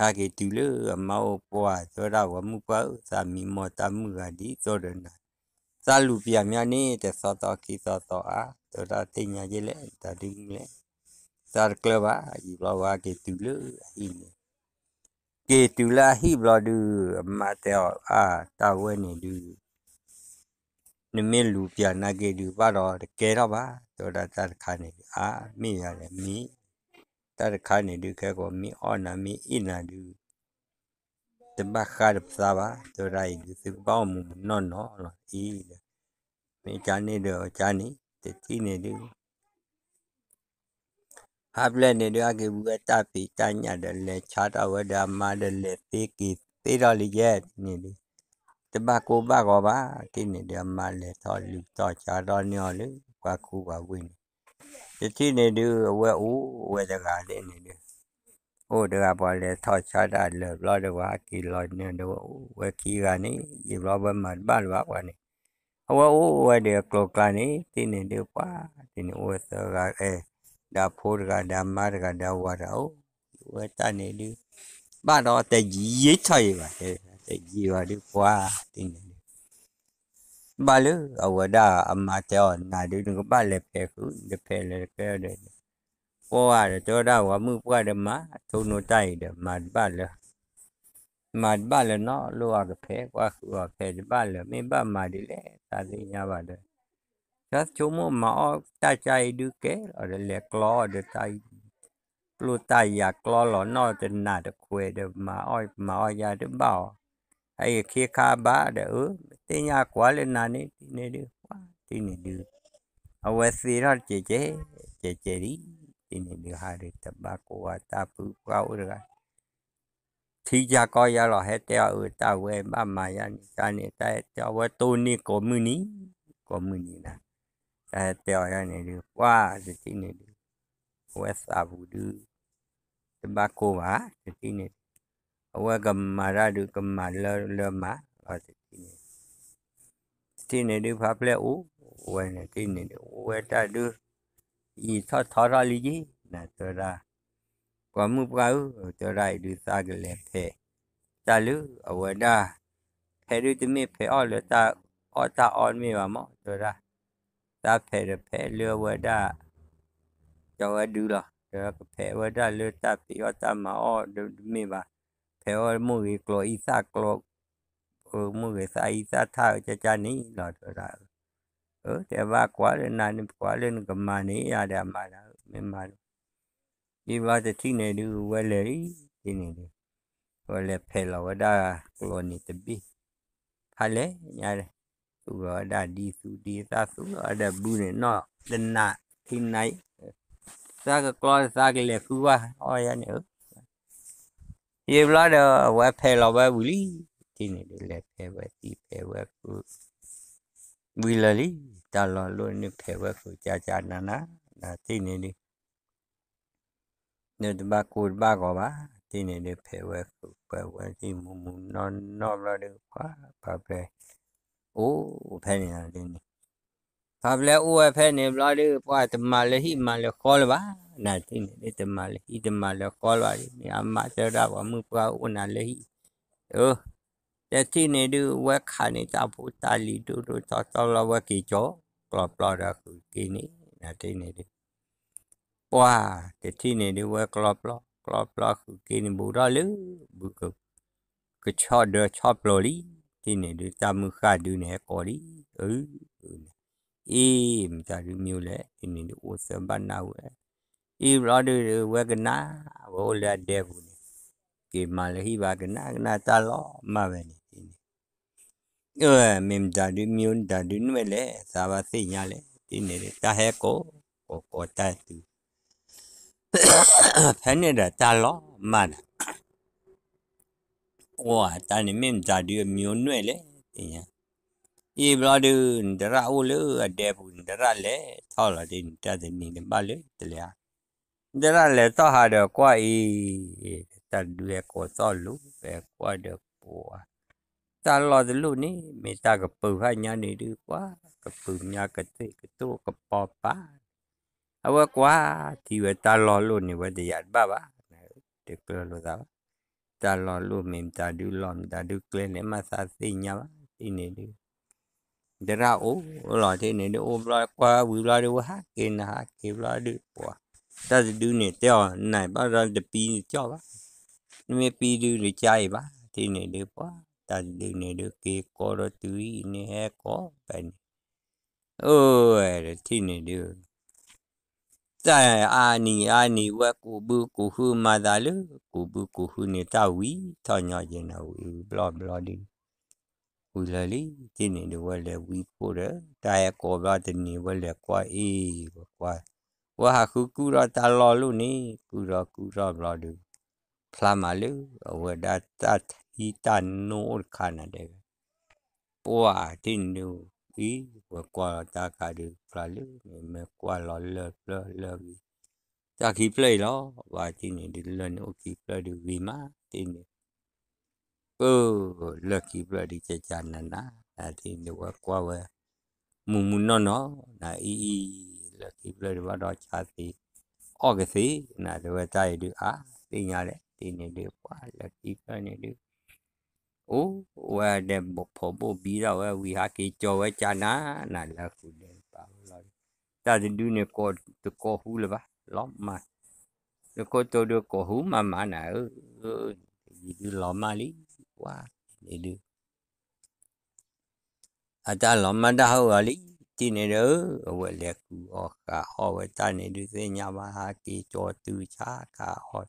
ဟဲက့ၤတုၤလၢအမါအိၣ်ပှၢ် တဲဝဲဒၣ် ပှၤမုၣ်ပှၢ်ဧၢ, သးမံမီၢ်တၢ်မုၢ်ဂၤဒ်သိးဒီးနၤ, သးလူၤပျၢၤမးန့ၣ် တသီသီခံသီသီဧါ, တဲဝဲဒၣ်သ့ၣ်ညါယဲလဲၣ် တၢ်ဒ်မုၢ်လဲၣ်, သးတကျၢၤဘၣ်, ယံာ်ဘျီဝဲက့ၤတုၤလၢအဟံၣ်န့ၣ် က့ၤတုၤလၢအဟံၣ်ဘျီဒုး အမါတဲအီၤ အါ တၢ်ဝဲန့ၣ်ဒုး နမ့ၢ်လူၤပျၢၤနာ်က့ဒုး ဘၣ်ဒီးတကဲထီၣ်ဘၣ်, တဲဝဲဒၣ်တၢ်တခါန့ၣ်ဒုး အါ မ့ၢ်ယၤလဲၣ်မ့ၢ်, တၢ်တခါန့ၣ်ဒုး ခဲကိးမ့ၢ်အီၣ်နၤမ့ၢ်အ့ၣ်နၤဒုး တဘၣ်ဃၣ်တပသးဘၣ်, တဲဝဲဒၣ်အံၤဒုး သုကဘၣ်အိၣ်မူမူနီၢ်နီၢ်လီၤအံၤဒီး မ့ၢ်ကန့ၣ်ဒီးကန့ၣ် တထံၣ်န့ၣ်ဒုး ဟးဖျဲၣ်န့ၣ်ဒုး အက့ၤဝံဝဲတၢ်ဖံးတၢ်ညၣ်ဒီး လဲၤဆါထီၣ်ဝဲဒီးအမါဒီး လဲၤသ့က့ၤသ့ထီၣ်လံယဲၢ်န့ၣ်ဒုး တဘၣ်ကိၢ်ဘၣ်ဂီၤဘၣ်, တထံၣ်န့ၣ်ဒုး အမါလဲၤထီၣ်လုၢ်ထီၣ်ဆါထီၣ်န့ၢ်အီၤလၢပှၢ်ခူပှၢ်ဝ့ၢ်န့ၣ်, တထံၣ်န့ၣ်ဒုး အဝဲအိၣ်ဝဲတဂၤန့ၣ်ဒုး အိၣ်တဂၤ ပှၤလဲၤထီၣ်ဆါတၢ်လၢာ်ဘျီဒီး ပှၤဟဲက့ၤလီၤန့ၣ်ဒီး ဝဲခံဂၤန့ၣ် ယံာ်ဘျီဝဲမၤတဘၣ်လၢၤဘၣ်ပှၤန့ၣ်, အဝဲအိၣ်ဝဲဒီးအကျိၤကျါန့ၣ် တထံၣ်န့ၣ်ဒုး ပှၤတထံၣ်န့ၣ် အိၣ်ဝဲသၢဂၤအဲၣ်, ဒီးအဖိတဂၤ ဒီးအမါတဂၤ ဒီးအဝၤတဂၤ အိၣ်ဝဲတၢ်န့ၣ်ဒုး ဘၣ်ဒီးတယံာ်ထီၣ်ယံာ်ဘၣ်, တယံာ်ဘၣ်ဒုး ပှၤတထံၣ်န့ၣ်ဒုး ဘၣ်လၢအဝဲဒၣ်အမါတဲအီၤ နၤဒုး နကဘၣ်လဲၤဖဲးဃုာ် နတဖဲးလၢၤတကဲဒီး ပှၤဒီးတဲဝဲဒၣ် ပှၤမုၣ်ပှၢ်ဒီးမၤ ထိၣ်နိတၢ်အံၤဒီး မၤတဘၣ်လၢၤ, မၤတဘၣ်လၢၤနီတဘျီ အကဖဲးကွၢ်ဃုာ်အီၤ ဖဲးတဘၣ်လၢၤ မ့ၢ်ဘၣ်မၤဒ်လဲၣ် တၢ်သ့ၣ်ညါဘၣ်ဒီး ဆိကမိၣ်မၤအီၣ်တၢ်ကါအံၤဒုးကဲလီၤဒီး လဲၤကျီအီၣ်ဒီးတၢ် ကျိၣ်တၢ်ယၤကျီလီၤနီၢ်တနၢ်တခွဲးဒီး မၤအီၣ်မၤအီၣ်ယါတဘၣ်အီၤ, အအံၤခ့ခါဘၣ်ဒီး အၢ သ့ၣ်ညါကွၢ်လၢနၤန့ၣ် တထံၣ်န့ၣ်ဒုး ပှၤတထံၣ်န့ၣ်ဒုး အဝဲသ့ၣ်ထီၣ်တကဲးကဲး ကဲးကဲးဒ် တထံၣ်န့ၣ်ဒုး ဟးဒီးတဘၣ်ကိၢ်ဝဲတၢ်ဖုပှၢ်အိၣ်တဂၤ ထံယၤကီယၤလီၤ ဟဲတဲအီၤ အၢ တၢ်ဝဲဘၣ်မၤယါန့ၣ် တၢ်န့ၣ် တၢ်ဟဲတဲအီၤ အဝဲတိၢ်န့ၢ်ကိးမုၢ်နံၤ ကိးမုၢ်နံၤနၤ တၢ်ဟဲတဲအီၤယါန့ၣ်ဒုး ပှၤတထံၣ်န့ၣ်ဒုး အဝဲသးပူၤဒုး တဘၣ်ကိၢ်ဘၣ် တထံၣ်န့ၣ်ဒုး အဝဲကမၤတၢ်ဒုး ကမၤလၢလၢမၤလီၤ တထံၣ်န့ၣ် တထံၣ်န့ၣ်ဒုး ဖါဖျဲၣ်အိၣ်ဝဲန့ၣ် တထံၣ်န့ၣ်ဒုး အိၣ်ဝဲတၢ်ဒုး ယံာ်ထီၣ်ထီထီၣ်လံယ့ၢ် နၤတဲဝဲဒၣ် ပှၤမုၣ်ပှၢ်ဧၢ တဲဝဲဒၣ်အံၤဒုး သးကလဲၤဖဲး တၢ်လၢအဝဲဒၣ် ဖဲးဒုးတမ့ၢ်ဖဲးအီၣ်လၢတၢ်အီၣ်တၢ်အီတမ့ၢ်ဘၣ်မး တဲဝဲဒၣ် သးဖဲးဒီးဖဲးလၢအဝဲဒၣ် ကၠီၤဝဲဒုးလီၤ တဲဝဲကဖဲးဝဲဒၣ်လၢတၢ်ဖံးအီၣ်တၢ်မၤအီၣ်ဒုးတမ့ၢ်ဘၣ် ဖဲးဝဲမိၢ်ဂ့ၤကျိာ်အံသၣ်ကျိာ် မိၢ်ဂ့ၤသၣ်အံသၣ်ထၣ်ကၠၢ်ကၠၢ်န့ၣ်လီၤ တဲဝဲဒၣ် အၢ တဲဘၣ်ကွၢ်လၢနၤန့ၣ် ကွၢ်လၢနကမၤန့ၣ် ယၤဒီးအမါဒီး မ့ၢ်မၤလၢ ယံာ်ဘျီတထံၣ်န့ၣ်ဒုး ဝဲလဲၤလံ တထံၣ်န့ၣ်ဒုး ဝဲလဲၤဖဲးလီၤဝဲဒၣ်ကျိာ်န့ၣ်တဘ့ၣ် ဖးလဲၢ်ညါဒီး သူၣ်လီၤဝဲဒၣ်ဒ်သူၣ်ဒ်သၣ် သူၣ်လီၤဝဲဒၣ်ဘုန့ၣ် နီၢ်တနၤ ခံနၤအံၤ သးကကျီသးကလဲၤဃုဝဲအီၣ်ယါန့ၣ်ဧၢ ယံာ်ဘျီဒီး အဝဲဖဲးလီၤဝဲဝံၤလံ တထံၣ်န့ၣ်ဒုး လဲၤဖဲးဝဲသံဖဲးဝဲဃုာ် ဝံၤလၢာ်လံ တၢ်လီၢ်လိၣ်န့ၣ်ဖဲးဝဲဃုာ်ကၠၢ်ကၠၢ်နၤနၤ နၤတထံၣ်န့ၣ်ဒုး နတဘၣ်ကိၢ်တဘၣ်ဂီၤဘၣ် တထံၣ်န့ၣ်ဒုး ဖဲးဝဲဃုာ်ဖဲးဝဲသံမူမူနီၢ်နီၢ်ဘျီဒုး ပှၤဖါဖျဲး အိၣ်ဖဲန့ၣ်န့ၣ် ဖါဖျဲးအိၣ်ဝဲဖဲန့ၣ်ဘျီဒုး ပှၤတမၤလၢဟံၣ်မၤလၢဃီလၢၤဘၣ် နၤတထံၣ်န့ၣ်ဒုး တမၤလၢဟံၣ်တမၤလၢဃီလၢၤဘၣ်ဒုး မ့ၢ်အမါတဲဝဲဒၣ်ပှၤမုၣ်ပှၢ်အိၣ်နၤလၢဟံၣ် အၢ တထံၣ်န့ၣ်ဒုး ဝဲခးန့ၢ်တၢ်ဖိတၢ်လံၤဒိၣ်ဒိၣ်ထီထီလီၤ ဝဲက့ၤကၠီၤကျီပျီဒီးဃုာ်က့ၤန့ၣ် နၤတထံၣ်န့ၣ်ဒုး ပှၤတထံၣ်န့ၣ်ဒုး ဝဲကျီပျီ ကျီပျီဃုာ်က့ၤန့ၣ် ဘူးထီၣ်လၢ ဘုက ကဆီၣ်ဒၢဆီၣ်ပျီလံ တထံၣ်န့ၣ်ဒုး တၢ်မုၢ်ဃၢ်ဒုးန့ၣ် ဟဲကိးလံ အၢ အ့ မတၤဒုးမံၤလဲၣ် တထံၣ်န့ၣ်ဒုး အိၣ်သၢဘၣ်နၢ်ဝဲ အံၤဘျီဒုး ဝဲကနၣ် ဝဲအိၣ်လၢအဒဲပူၤန့ၣ် က့ၤမၤလၢဟံၣ်ဘၣ် ကနၣ်ကနၣ်တၢ်လီၤမၢ်ဝဲန့ၣ် တထံၣ်န့ၣ် အၢ မ့ၢ်မတၤဒုးမံၤ မတၤဒုးနွဲၣ်လဲၣ် သးဘၣ်သ့ၣ်ညါလဲၣ် တထံၣ်န့ၣ်ဒုး တၢ်ဟဲကိး ကိးကိးတၢ်တုၤ ဖဲန့ၣ်ဒီးတၢ်လီၤမၢ်ဒီး အိၣ်တၢ်န့ၣ်မ့ၢ်မတၤဒုးအမံၤနွဲၣ်လဲၣ် သ့ၣ်ညါ အံၤဘျီဒုး နတရၣ်အိၣ်လၢအဒဲပူၤ နတရၣ်လဲၤထီၣ်လီၤဒ်န့ၣ် တၢ်တနံၤတဘၣ်လၢတလဲၤဧါ နတရၣ်လဲၤထီၣ်ဟးဒီးကွၢ်အံၤ တၢ်ဒုးဟဲကိးသီၣ်လိၤ ဟဲကွၢ်ဒီးပှၤ တၢ်လီၢ်တလိၣ်န့ၣ် မ့ၢ်တၢ်ကပုာ်ဖးညါန့ၣ်ဒုး ကွၢ်ကပုာ်ညါကသ့ၣ်ကတိၢ်ကပီၤပာ် အဝဲကွၢ်ထံဝဲတၢ်လီၢ်လိၣ်န့ၣ် ဝဲတယာ်တဘၣ်ဘၣ် တကျၢၤလိာ်သးဘၣ် တၢ်လီၢ်လိၣ်မ့ၢ်မတၤဒုလီၢ်မတၤဒုကျဲလဲၣ် မ့ၢ်သးသ့ၣ်ညါဘၣ် ထံၣ်န့ၣ်ဒုး တရၣ်အိၣ်လီၤ ထံၣ်န့ၣ်ဒုး အိၣ်ဘျီကွၢ်ဝံၤဘျီဒုး ဝဲဟးက့ၤနၤ ဟးက့ၤဘျီဒုး ပှၤ တၢ်တဒုန့ၣ် တဲအီၤ နဘၣ်ဒီးတပံတကၠီၣ်ဘၣ် နမ့ၢ်ပံဒုးတကါအံၤဘၣ် ထံၣ်န့ၣ်ဒုး ပှၤ တၢ်တဒုန့ၣ်ဒုး က့ၤကိးဒီးတုၤအံၤန့ၣ် ဟဲကိးဖဲန့ၣ် အိၣ်ဝဲထံၣ်န့ၣ်ဒုး တၢ်အါနံၤအါနံၤဝဲ ကိးဘုကိးဟုမၤသးလၢ ကိးဘုကိးဟုန့ၣ် တၢ်ဝံၤထီၣ်ညီက့ၤနၤ ဝံၤဘျီဘျီဒုး ဝံၤလၢာ်လံ ထံၣ်န့ၣ်ဒုး ဝဲလဲၤဝံဖိဒီး တၢ်ဟဲကိးဘျီတနံၤ ဝဲလဲၤကွၢ်အ့ၣ် ဝဲကွၢ် ဝဲဟးဃုကူၣ်ထီၣ်တၢ်လီၢ်လိၣ်န့ၣ် ကူၣ်ထီၣ်ကူၣ်ထီၣ်ဘျီဒုး ဖျါမးလၢ အဝဲဒၣ်တၢ်ထံတၢ်နိအိၣ်တခါနၤဒဲး ပှၤထံၣ်န့ၣ်ဒုး အံၤ ဝဲကွၢ်လီၤတၢ်ခါဒုး ဖျါလၢ မ့ၢ်ကွၢ်လီၤလၢၢ်ဖျၢၣ်လၢအဂ့ၤ တၢ်ခံဖျၢၣ်အံၤလီၤ ပှၤထံၣ်န့ၣ်ဒုး လၢၢ်န့ၣ်အိၣ်ခံဖျၢၣ်ဒုးဂ့ၤမး ထံၣ်န့ၣ် ပၢ် လၢၢ်ခံဖျၢၣ်ဒုး ကကနးနး နထံၣ်န့ၣ်ဒုး ဝဲကွၢ်ဝဲ မုၢ်မုၢ်နီၢ်နီၢ် နအံၤအံၤ လၢၢ်ခံဖျၢၣ်ဒုး ဘၣ်ဒီးဆါသ့ အီၣ်ကသ့ နတဲဝဲတၢ်အံၤဒုး အါ သ့ၣ်ညါလဲၣ် ထံၣ်န့ၣ်ဒုး ပှၤလၢၢ်ခံဖျၢၣ်န့ၣ်ဒုး အိၣ်ဝဲဒဲး ဖိးဘိၣ်ဘံထီၣ်ဝဲဝံၤ ဟးက့ၤကၠီၤဝဲကနးနး လၢဃုာ်ဒဲးပာ်ဝဲလီၤ တၢ်တဒုန့ၣ် ကိးတကိးဟူလၢၤဘၣ် လီၤမၢ် နခိၣ်တိဒုးကိးဟူမးမးနၤဧၢ ယံၤဒုးလီၤမၢ်လံ ပှၤန့ၣ်ဒုး အတၢ်လီၤမၢ်တၢ်ဟီၣ်ဂီၤလံ ထံၣ်န့ၣ်ဒုး အဝဲလဲၤဃုအီၣ်ဃုအီၣ်ဝဲတၢ်န့ၣ်ဒုး သ့ၣ်ညါဘၣ် ဟးက့ၤကၠီၤတုၤဆါခးအီၣ်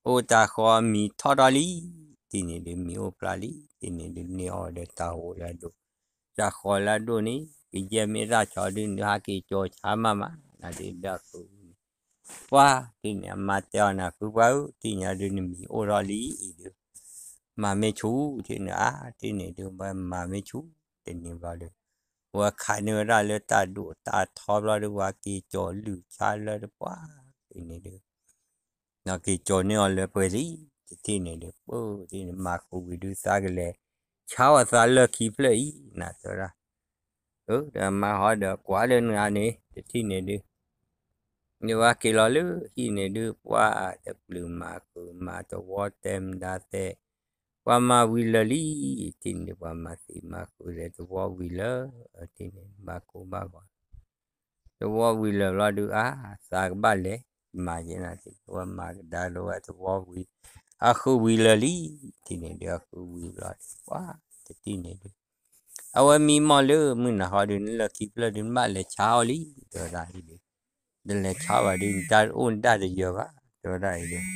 အိၣ်တၢ်ဃီမံၤထီၣ်ထီၣ်လံ ထံၣ်န့ၣ်ဒုး မံၤအိၣ်ဖျါလံ ထံၣ်န့ၣ်ဒုး န့ၢ်အီၣ်ဝဲဒီးတၢ်ဟိးလၢအဒိၣ် တၢ်ဃီလၢအဒိၣ်န့ၣ် ကယဲၢ်မ့ၢ်တၢ်ဆီဒုး နဟးက့ၤကၠီၤဆါမးမး နဒုးဒီးဃု ပှၤ ထံၣ်န့ၣ် အမါတဲအီၤနၤ ဃုပှၤဧၢ ထံၣ်ညါဒုး နမံၤအိၣ်ထီၣ်လံအံၤဒုး မၤမ့ၢ်ဆူၣ် ထံၣ်န့ၣ် အါ ထံၣ်န့ၣ်ဒုး မၤမ့ၢ်ဆူၣ် တနံၤဘျီဒုး ဝဲခးန့ၢ်ဝဲဒၣ်လၢတၢ်ဒိၣ်တၢ်ထီဘျီဒုး ဝဲက့ၤကၠီၤလုၢ်ဆါလၢတပှၢ် ထံၣ်န့ၣ်ဒုး က့ၤကၠီၤန့ၢ်အီၤလၢပှဲၤလံ တထံၣ်န့ၣ်ဒုး ပၢ် ထံၣ်န့ၣ် မၤဃုာ်ဝံၤဒုး သးကလဲၤဆါအီၣ်သးလၢၢ်ခံဖျၢၣ်အံၤ နတဲဝဲဒၣ် အၢ ဒီးမါဟီဒီးကွၢ်လၢနဂၤန့ၣ် တထံၣ်န့ၣ်ဒုး န့ၣ်ဝဲက့ၤလီၤလၢဟံၣ်န့ၣ်ဒုး ပှၤတပျုာ်မၤဃုာ်မၤသဝီတဲမတၤသဲး ပှၤမၤဝံၤလၢာ်လံ ထံၣ်န့ၣ် ပှၤမၤသံမၤဃုာ်ဒီးသဝီဝံၤလၢာ် ထံၣ်န့ၣ် ဘၣ်ကိၢ်ဘၣ်ဂီၤ သဝီဝံၤလၢာ်ဘျီဒုး အါ သးကဘၣ်လဲၤ မၤယဲနၤ ထံၣ်န့ၣ် ဝဲမၤကဒါဒီးဝဲသဝီဝံၤ အဃုဝံၤလၢာ်လံ ထံၣ်န့ၣ်ဒုး အဃုဝံၤဘျီဒုး ပှၤ တထံၣ်န့ၣ်ဒုး အဝဲမံမီၢ်လၢမုၢ်နၤဟီဒုး နလၢၢ်ခံဖျၢၣ်ဒုး နဘၣ်လဲၤဆါအီၤလံ တဲဝဲဒၣ်အံၤဒုး တလဲၤဆါဘၣ်ဒုး နတၢ်အိၣ်နတၢ်တယၢၤဘၣ် တဲဝဲဒၣ်အံၤဒုး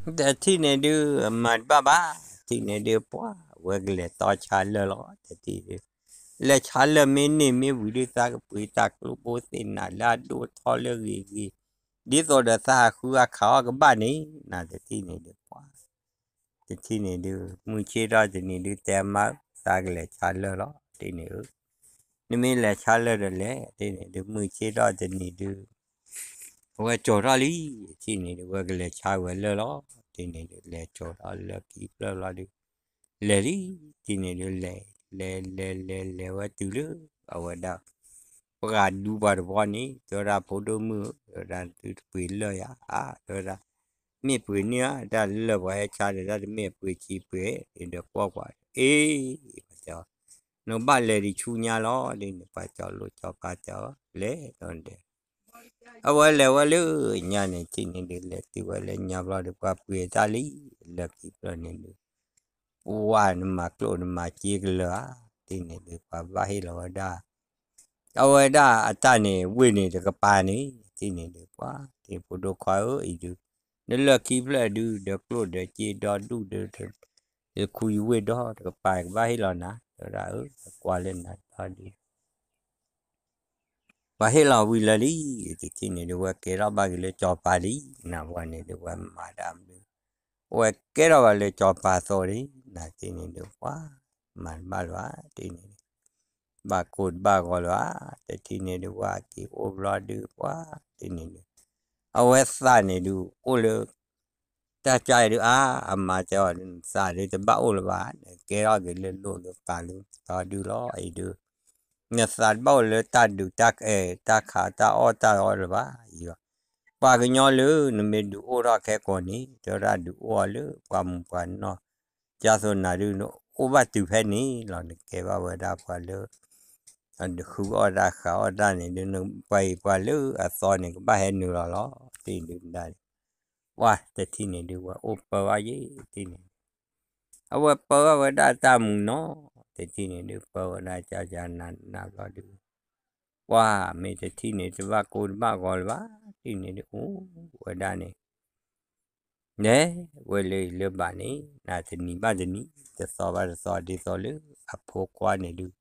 တထံၣ်န့ၣ်ဒုး မၤတဘၣ်ဘၣ် တထံၣ်န့ၣ်ဒုး ပှၤ ဝဲကလဲၤတီဆါလၢာ်လီၤ တထံၣ်ဒုး လဲၤဆါလၢာ်မ့ၢ်န့ၢ်မ့ၢ်ဝံၤဒုး သးကပှ့ၤတၢ်ကျိၣ်ဘိသ့ၣ်နၤလၢအဒိၣ်ထီၣ်လၢဂ့ၤဂ့ၤ ဒ်သိးဒီးသးဟးဃုအခးအီၣ်ကဘၣ်န့ၣ် နတထံၣ်န့ၣ်ဒုး ပှၤ တထံၣ်န့ၣ်ဒုး မုၢ်ဆ့ၣ်ထီၣ်တနံၤဒုး တဲမါ သးကလဲၤဆါလၢာ်လီၤ တထံၣ်န့ၣ်ဧၢ နမ့ၢ်လဲၤဆါလၢာ်ဒီးလဲၣ် တထံၣ်န့ၣ်ဒုး မုၢ်ဆ့ၣ်ထီၣ်တနံၤဒုး အဝဲကၠီၤထီၣ်လံ တထံၣ်န့ၣ်ဒုး ဝဲကလဲၤဆါဝဲလၢာ်လီၤ တထံၣ်န့ၣ်ဒုး လဲၤကၠီၤထီၣ်လၢခံဖျၢၣ်လီၤဒုး လဲၤလံ တထံၣ်န့ၣ်ဒုး လဲၤ လဲၤလဲၤလဲၤလဲၤဝဲတုၤလၢ အဝဲဒၣ် ပှၤဒူပှၤတဝီန့ၣ် တဲဝဲဒၣ်ဖိဒိၣ်မုၣ် တဲဝဲဒၣ်သုတပှ့ၤလၢာ်ယၤ အါ တဲဝဲဒၣ် မ့ၢ်ပှ့ၤန့ၢ်ဧါ တၢ်လၢာ်ပှၤဟဲဆါဒီး တၢ်တမ့ၢ်ပှ့ၤဆံးပှ့ၤ ဒီးကွၢ်ကွၢ် အ့ တဲအီၤ နကဘၣ်လဲၤဒံးဆူညါလီၤ ဒ်န့ၣ် ပှၤကၠီၤလိာ်ကၠီၤပၤတဲအီၤ လဲၤဒီးဒဲး အဝဲလဲၤဝဲလၢညါန့ၣ် တထံၣ်န့ၣ်ဒုး လဲၤတုၤဝဲလၢညါဘျီဒီး ပှၤပှ့ၤတၢ်လံ လၢာ်ခံဖျၢၣ်န့ၣ်ဒုး ပှၤနမၤကျိၣ်နမၤစ့ကလၢာ်ဧါ တထံၣ်န့ၣ်ဒုး ပှၤဘၣ်ဟ့ၣ်လီၤဝဲဒၣ် အဝဲဒၣ်အတၢ်န့ၣ် ဝ့ၢ်န့ၣ်တကပၤန့ၣ် တထံၣ်န့ၣ်ဒုး ပှၤ တထံၣ်ဖိဒိၣ်ခွါဧၢ အံၤဒုး နလၢာ်ခံဖျၢၣ်ဒုး ဒီးကျိၣ်ဒီးစ့ဒီဒူၣ်ဒီး ယခူယဝ့ၢ်ဒီတကပၤ ကဘၣ်ဟ့ၣ်လီၤနၤ တဲဝဲဒၣ်ဧၢ ကွၢ်လၢနၤဒီးဒုး ပှၤဟ့ၣ်လီၤဝံၤလၢာ်လံ တထံၣ်န့ၣ်ဒုး ဝဲကဲထီၣ်ဘၣ်က့ၤလၢကၠီၤပၤလံ နဝဲန့ၣ်ဒုး ဝဲမၤတၢ်မနုၤ ဝဲကဲထီၣ်ဘၣ်လၢကၠီၤပၤအသိးလံ နတထံၣ်န့ၣ်ဒုး ပှၤ မၤတဘၣ်လၢၤဘၣ် တထံၣ်န့ၣ်ဒုး ဘၣ်ကိၢ်တဘၣ်ဂီၤလၢၤဧါ, တထံၣ်န့ၣ်ဒုး ဝဲက့ၤအိၣ်ဘျီဒုး ပှၤတထံၣ်န့ၣ်ဒုး အဝဲသးန့ၣ်ဒုး အိၣ်လၢ တၢ်ကါအံၤဒုး အါ အမါတဲအီၤဒုး နသးဒုးတဘၣ်အိၣ်လၢၤဘၣ်, နကဲထီၣ်က့ၤလၢလိၣ်လၢပာ်လၢသီဒုးလီၤအံၤဒုး, နသးတဘၣ်အိၣ်လၢတၢ်ဒုးတၢ်ခးတၢ်အီၣ်တၢ်အီလၢၤဘၣ်, ယံၤ ပှၤကညီလၢနမ့ၢ်ဒုးအိၣ်ထီၣ်ခဲကိာ်န့ၣ် တဲဝဲဒၣ်ဒုးအိၣ်အီၤလၢပှၤမုၢ်ပှၤနီၢ် ကၢ်သိးနၤဒုး နအိၣ်ဘၣ်တုၤဖဲန့ၣ်လီၤ, နကဲဘၣ်ဝဲဒၣ်ပှၤလၢ အဒုးဃုအီၣ်တၢ်ဃးအီၣ်တၢ်န့ၣ်ဒုး ပှၤအံၤပှၤလၢအသီန့ၣ် ကဘၣ်ဟဲနုာ်လီၤလီၤ, တထံၣ်န့ၣ်ဒုး ပှၤတထံၣ်န့ၣ်ဒုး ဝဲအိၣ်ပၢဘၣ်ယဲ တထံၣ်န့ၣ် အဝဲပၢဘၣ်ဝဲဒၣ်တၢ်မူနီၤ, တထံၣ်န့ၣ်ဒုး ပၢဝဲဒၣ်ကၢ်ကၢ်နးနးဘျီဒုး ပှၤမ့ၢ်တထံၣ်န့ၣ် တဘၣ်ကိၢ်တဘၣ်ဂီၤလၢၤဘၣ်, တထံၣ်န့ၣ်ဒုး အိၣ်ဝဲဒၣ်န့ၣ် နဲဝဲလၢလၢဘၣ်န့ၣ် နတနံၤဘၣ်တနံၤ တသီဘၣ်တသီ ဒ်သိးလၢအဖိခွါန့ၣ်ဒုး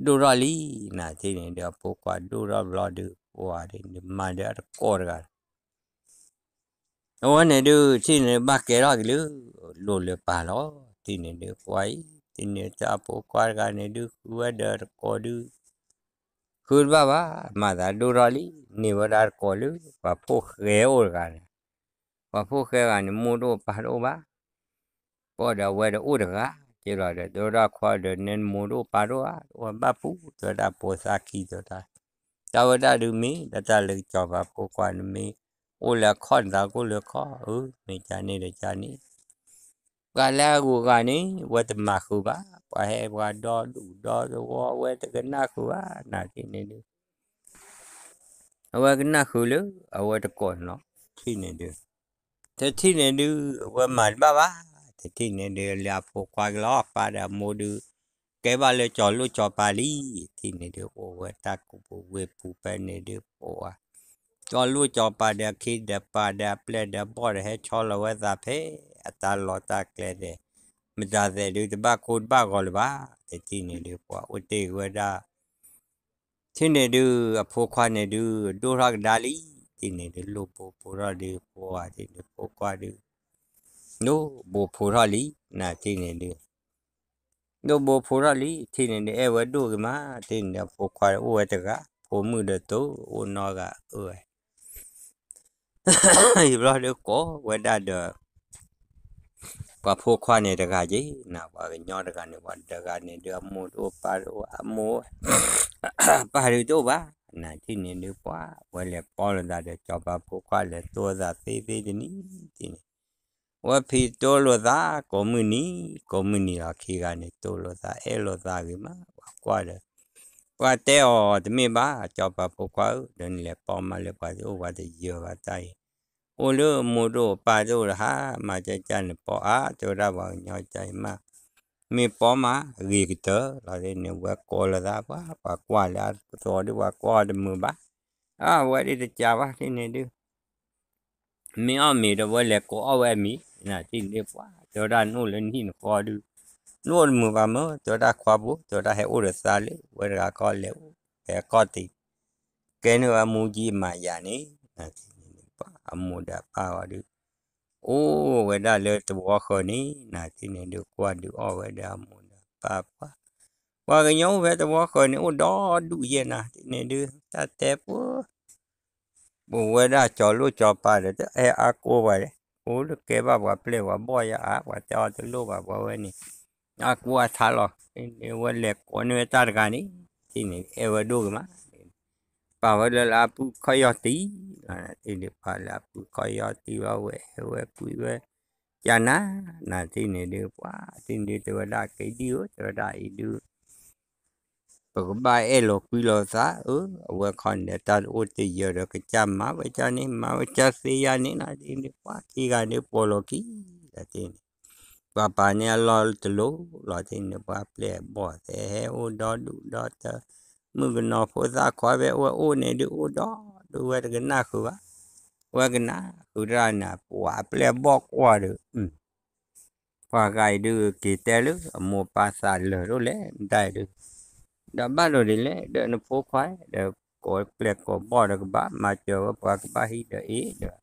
ဒိၣ်ထီၣ်လံ, နတထံၣ်န့ၣ်ဒုး အဖိခွါဒိၣ်ထီၣ်ဘျီဒုး ပှၤဒုး နမၤဒီးအတကိးတဂၤ အဝဲန့ၣ်ဒုး ထံၣ်န့ၣ်ဘၣ်ကဲထီၣ်က့ၤလၢ လိၣ်လၢပာ်လီၤ, ထံၣ်န့ၣ်ဒုး ပှၤအံၤ ထံၣ်န့ၣ်တၢ်အဖိခွါတဂၤန့ၣ်ဒုး ဃုဝဲဒီးတကိးဒုး ဃုတဘၣ်ဘၣ်, မၤသးဒိၣ်ထီၣ်လံ, န့ၢ်ဝဲဒၣ်တကိးလၢ ပှၤဖိၣ်ဃဲအိၣ်တဂၤန့ၣ်, ပှၤဖိၣ်ဃဲဂၤန့ၣ် မိၢ်တအိၣ်ပၢ်တအိၣ်ဘၣ် ပှၤဒီးအဝဲဒီးအိၣ်တဂၤက့လီၤဒီး တဲဝဲဒၣ်ခွါဒီး နဲနမိၢ်တအိၣ်ပၢ်တအိၣ်ဧါ, အိၣ်ဘၣ်ပူၤ တဲဝဲဒၣ်ဖိသၣ်ခံတဲဝဲဒၣ်, တၢ်ဝဲဒၣ်ဒုးမ့ၢ် ဒ်တၢ်လၢကစီၤပၤဖိခွါန့ၣ်မ့ၢ် အိၣ်လၢအခီၣ်နသးကိၣ်လၢခီၣ်, အၢ မ့ၢ်ကန့ၣ်ဒီးကန့ၣ်, ပှၤလၢအဂုၤအဂၤန့ၣ် အဝဲတမၤဃုာ်ဘၣ်, ပှၤဟဲပှၤဒီဒူၣ်ဒီသဝီ အဝဲတကနၣ်ဃုာ်ဘၣ်, နထံၣ်န့ၣ်ဒုး အဝဲကနၣ်ဃုာ်လၢ အဝဲတကိးန့ၣ်လီၤ, ထံၣ်န့ၣ်ဒုး တထံၣ်န့ၣ်ဒုး အဝဲမၤတဘၣ်ဘၣ်, တထံၣ်န့ၣ်ဒုး လၢအဖိခွါကလီၤ ပၢ်ဒီးအမိၢ်ဒုး ကဲဘၣ်လၢကၠီၤလိၣ်ကၠီၤပၤလံ, ထံၣ်န့ၣ်ဒုး အိၣ်ဝဲတၢ်ကူၣ်ပူၤဝ့ၢ်ပူၤဖဲန့ၣ်ဒုး ပှၤ ကၠီၤလိၣ်ကၠီၤပၤဒီးအခ့ဒီးပၤဒီးအပျဲၢ်ဒီးဘီၣ်ဒီး ဟဲဆီလီၤဝဲသးဖဲအတၢ်လီၢ်တၢ်ကျဲဒဲး, မတၤသဲးဒုး တဘၣ်ကိၢ်တဘၣ်ဂီၤလၢၤဘၣ်, တထံၣ်န့ၣ်ဒုး ပှၤအိၣ်တ့ၢ်ဝဲဒၣ် ထံၣ်န့ၣ်ဒုး အဖိခွါန့ၣ်ဒုး ဒိၣ်ထီၣ်ကဒါလံ, ထံၣ်န့ၣ်ဒုး လိၣ်ဘိဖိထီၣ်ဒုး ပှၤထံၣ်န့ၣ်ဖိခွါဒုး ဒိၣ်ဘိဖိထီၣ်လံ, နထံၣ်န့ၣ်ဒုး ဒိၣ်ဘိဖိထီၣ်လံ, ထံၣ်န့ၣ်ဒုး အဲၣ်ဝဲဒိၣ်ဂ့ၤမး, ထံၣ်န့ၣ်ဒုး အဖိခွါအိၣ်ဝဲတဂၤ, ဖိမုၣ်ဒီးတိၢ် အိၣ်နီတဂၤအၢဝဲ ယဘျီဒုးကိးဝဲဒၣ်ဒီး ပှၤဖိခွါန့ၣ်တဂၤက့ၤ, နပှၤကညီတဂၤန့ၣ် ပှၤတဂၤန့ၣ်ဒုး အမိၢ်တအိၣ်ပၢ်တအိၣ် အမိၢ် ပၢ်ဒုးတအိၣ်ဘၣ်, နထံၣ်န့ၣ်ဒုး ပှၤ ဝဲလဲၤပိာ်လိာ်သးဒီး စီၤပၤဖိခွါလဲၤတိၢ်သးသ့သ့တနံၤ, ထံၣ်န့ၣ် ဝဲဖံးတိၢ်လိာ်သး ကိးမုၢ်နံၤ ကိးမုၢ်နံၤလီၤ, ခံဂၤန့ၣ် တိၢ်လိာ်သး အဲၣ်လိာ်သးဂ့ၤမး ပှၤကွၢ်ဒီး ပှၤတဲအီၤတမ့ၢ်ဘၣ်, စီၤပၤဖိခွါဧၢ, ဒီးနလဲၤပိာ်မးလၢပှၤတအိၣ် ပှၤတယၢၤဘၣ်တၢ်အံၤ, အိၣ်လၢမိၢ်တအိၣ်ပၢ်တအိၣ်ဒီး ဟါ မၤကကနပီၤအါ, တဲဝဲဒၣ်ပှၤကညီကါအံၤမး, မ့ၢ်ပိာ်မး ဂ့ၤကတၢၢ်လီၤ, န့ၣ်ဝဲကိးလိာ်သး ပှၤ ပှၤကွၢ်လၢအသီဒုး ပှၤကွၢ်အီၤတမုာ်ဘၣ်, အဝဲဒၣ်တကးဘၣ် ထံၣ်န့ၣ်ဒုး မ့ၢ်အီၣ်မ့ၤဒီး ဝဲလဲၤကိးအီၣ်ဝဲအမ့ၤ, နထံၣ်န့ၣ်ဒုး ပှၤ တဲဝဲဒၣ်နအိၣ်လၢနဟံၣ်နဃီဒုး နအိၣ်တမုာ်ဘၣ်မၢ်, တဲဝဲဒၣ်ခွါဖိ, တဲဝဲဒၣ်ဟဲအိၣ်ဒီးသးလၢ ဝဲတဂၤခီလဲၤအိၣ် ဖဲအခီၣ်ထံး ကဲန့ၢ်ဝဲအမူကံအမၤယၤန့ၣ်, နထံၣ်န့ၣ်ဒုး ပှၤအမိၢ်ဒီးအပၢ်ဂီၤဒုး အိၣ်ဝဲဒၣ်လၢသဝီဃၢၤန့ၣ်, နထံၣ်န့ၣ်ဒုး ကွၢ်ဒုးအီၣ်ဝဲဒီးအမိၢ်ဒီးအပၢ်ပှၤ, ပှၤကညီအိၣ်ဖဲသဝီဃၢၤန့ၣ် အိၣ်ဒီဒူၣ်ယဲၢ် နထံၣ်န့ၣ်ဒုး တၢ်တဲပှၤ ပဝဲဒၣ်ကၠီၤလိၣ်ကၠီၤပၤဒီး တအဲၣ်အါကိးပှၤလဲၣ်, အိၣ်လၢကဲဘၣ်ပှၤပျဲၢ်ပှၤဘီၣ်ယါအါ, ပှၤတဲအီၤတလိၣ်ဘၣ် ပှၤဝဲန့ၣ် အါကိးအါထါလီၤ, ဝဲလဲၤကိးန့ၢ်ဝဲတၢ်တဂၤန့ၣ်, ထံၣ်န့ၣ် အဲၣ်ဝဲဒိၣ်ဂ့ၤမး, ပာ်ဝဲလၢလၢအပုၢ်ခီၣ်ယီၢ်တံၢ်လီၤ, ထံၣ်န့ၣ် ပာ်လၢအပုၢ်ခီၣ်ယီၢ်တံၢ်လီၤ ဝဲအဲၣ်ဝဲကွံာ်ဝဲ ကနၤ, နထံၣ်န့ၣ်ဒုး ပှၤထံၣ်န့ၣ်ဒုး တဲဝဲဒၣ်က့ၤဒံၣ်ဧၢ, တဲဝဲဒၣ်အံၤဒုး ပကဘၣ်အဲၣ်လိာ်ကွံလိာ်သးဧၢ, အဝဲခီန့ၣ် တၢ်တအိၣ်တယၢၤဒီး ကစၢ်မၤဝဲကၢ်န့ၣ် မၤဝဲကၢ်သ့ယါန့ၣ်လီၤ, ထံၣ်န့ၣ် ပှၤခံဂၤန့ၣ် ပိာ်လိာ်ခံ, လီၤထံၣ်န့ၣ် ပှၤပာ်န့ၢ်အလီၢ်တလိၤလီၤ, ထံၣ်န့ၣ် ပှၤပျဲၢ်ဘီၣ်သဲး ဟဲအိၣ်ဒီဒူၣ်ဒီတၢ်, မုၣ်ကနီၤဖိသၣ်ခွါဖဲဝဲအိၣ်န့ၣ်ဒုး အိၣ်ဒီဒူၣ်ဝဲတကနၣ်ဃုာ်ဘၣ်, ဝဲကနၣ်ဃုာ်တၢ်န့ၣ် ပှၤအပျဲၢ်ဘီၣ်ကွၢ်ဒီး ပှၤဂၤအံၤဒုး က့ၤတဲလၢအမိၢ်ပၢ်သးလၢာ်ဒိၣ်လဲၣ် နတၢ်အံၤဒုး, ဒီးဘၣ်ဒိးဒ်လဲၣ် ဒီးနဖိခွါဒီး ကိးပျဲၢ်ကိးဘီၣ်ဒီးကဘၣ် မၤစၢၤဝဲပှၤကဘၣ်ဟံးဒီးအ့ၣ်ဒီး,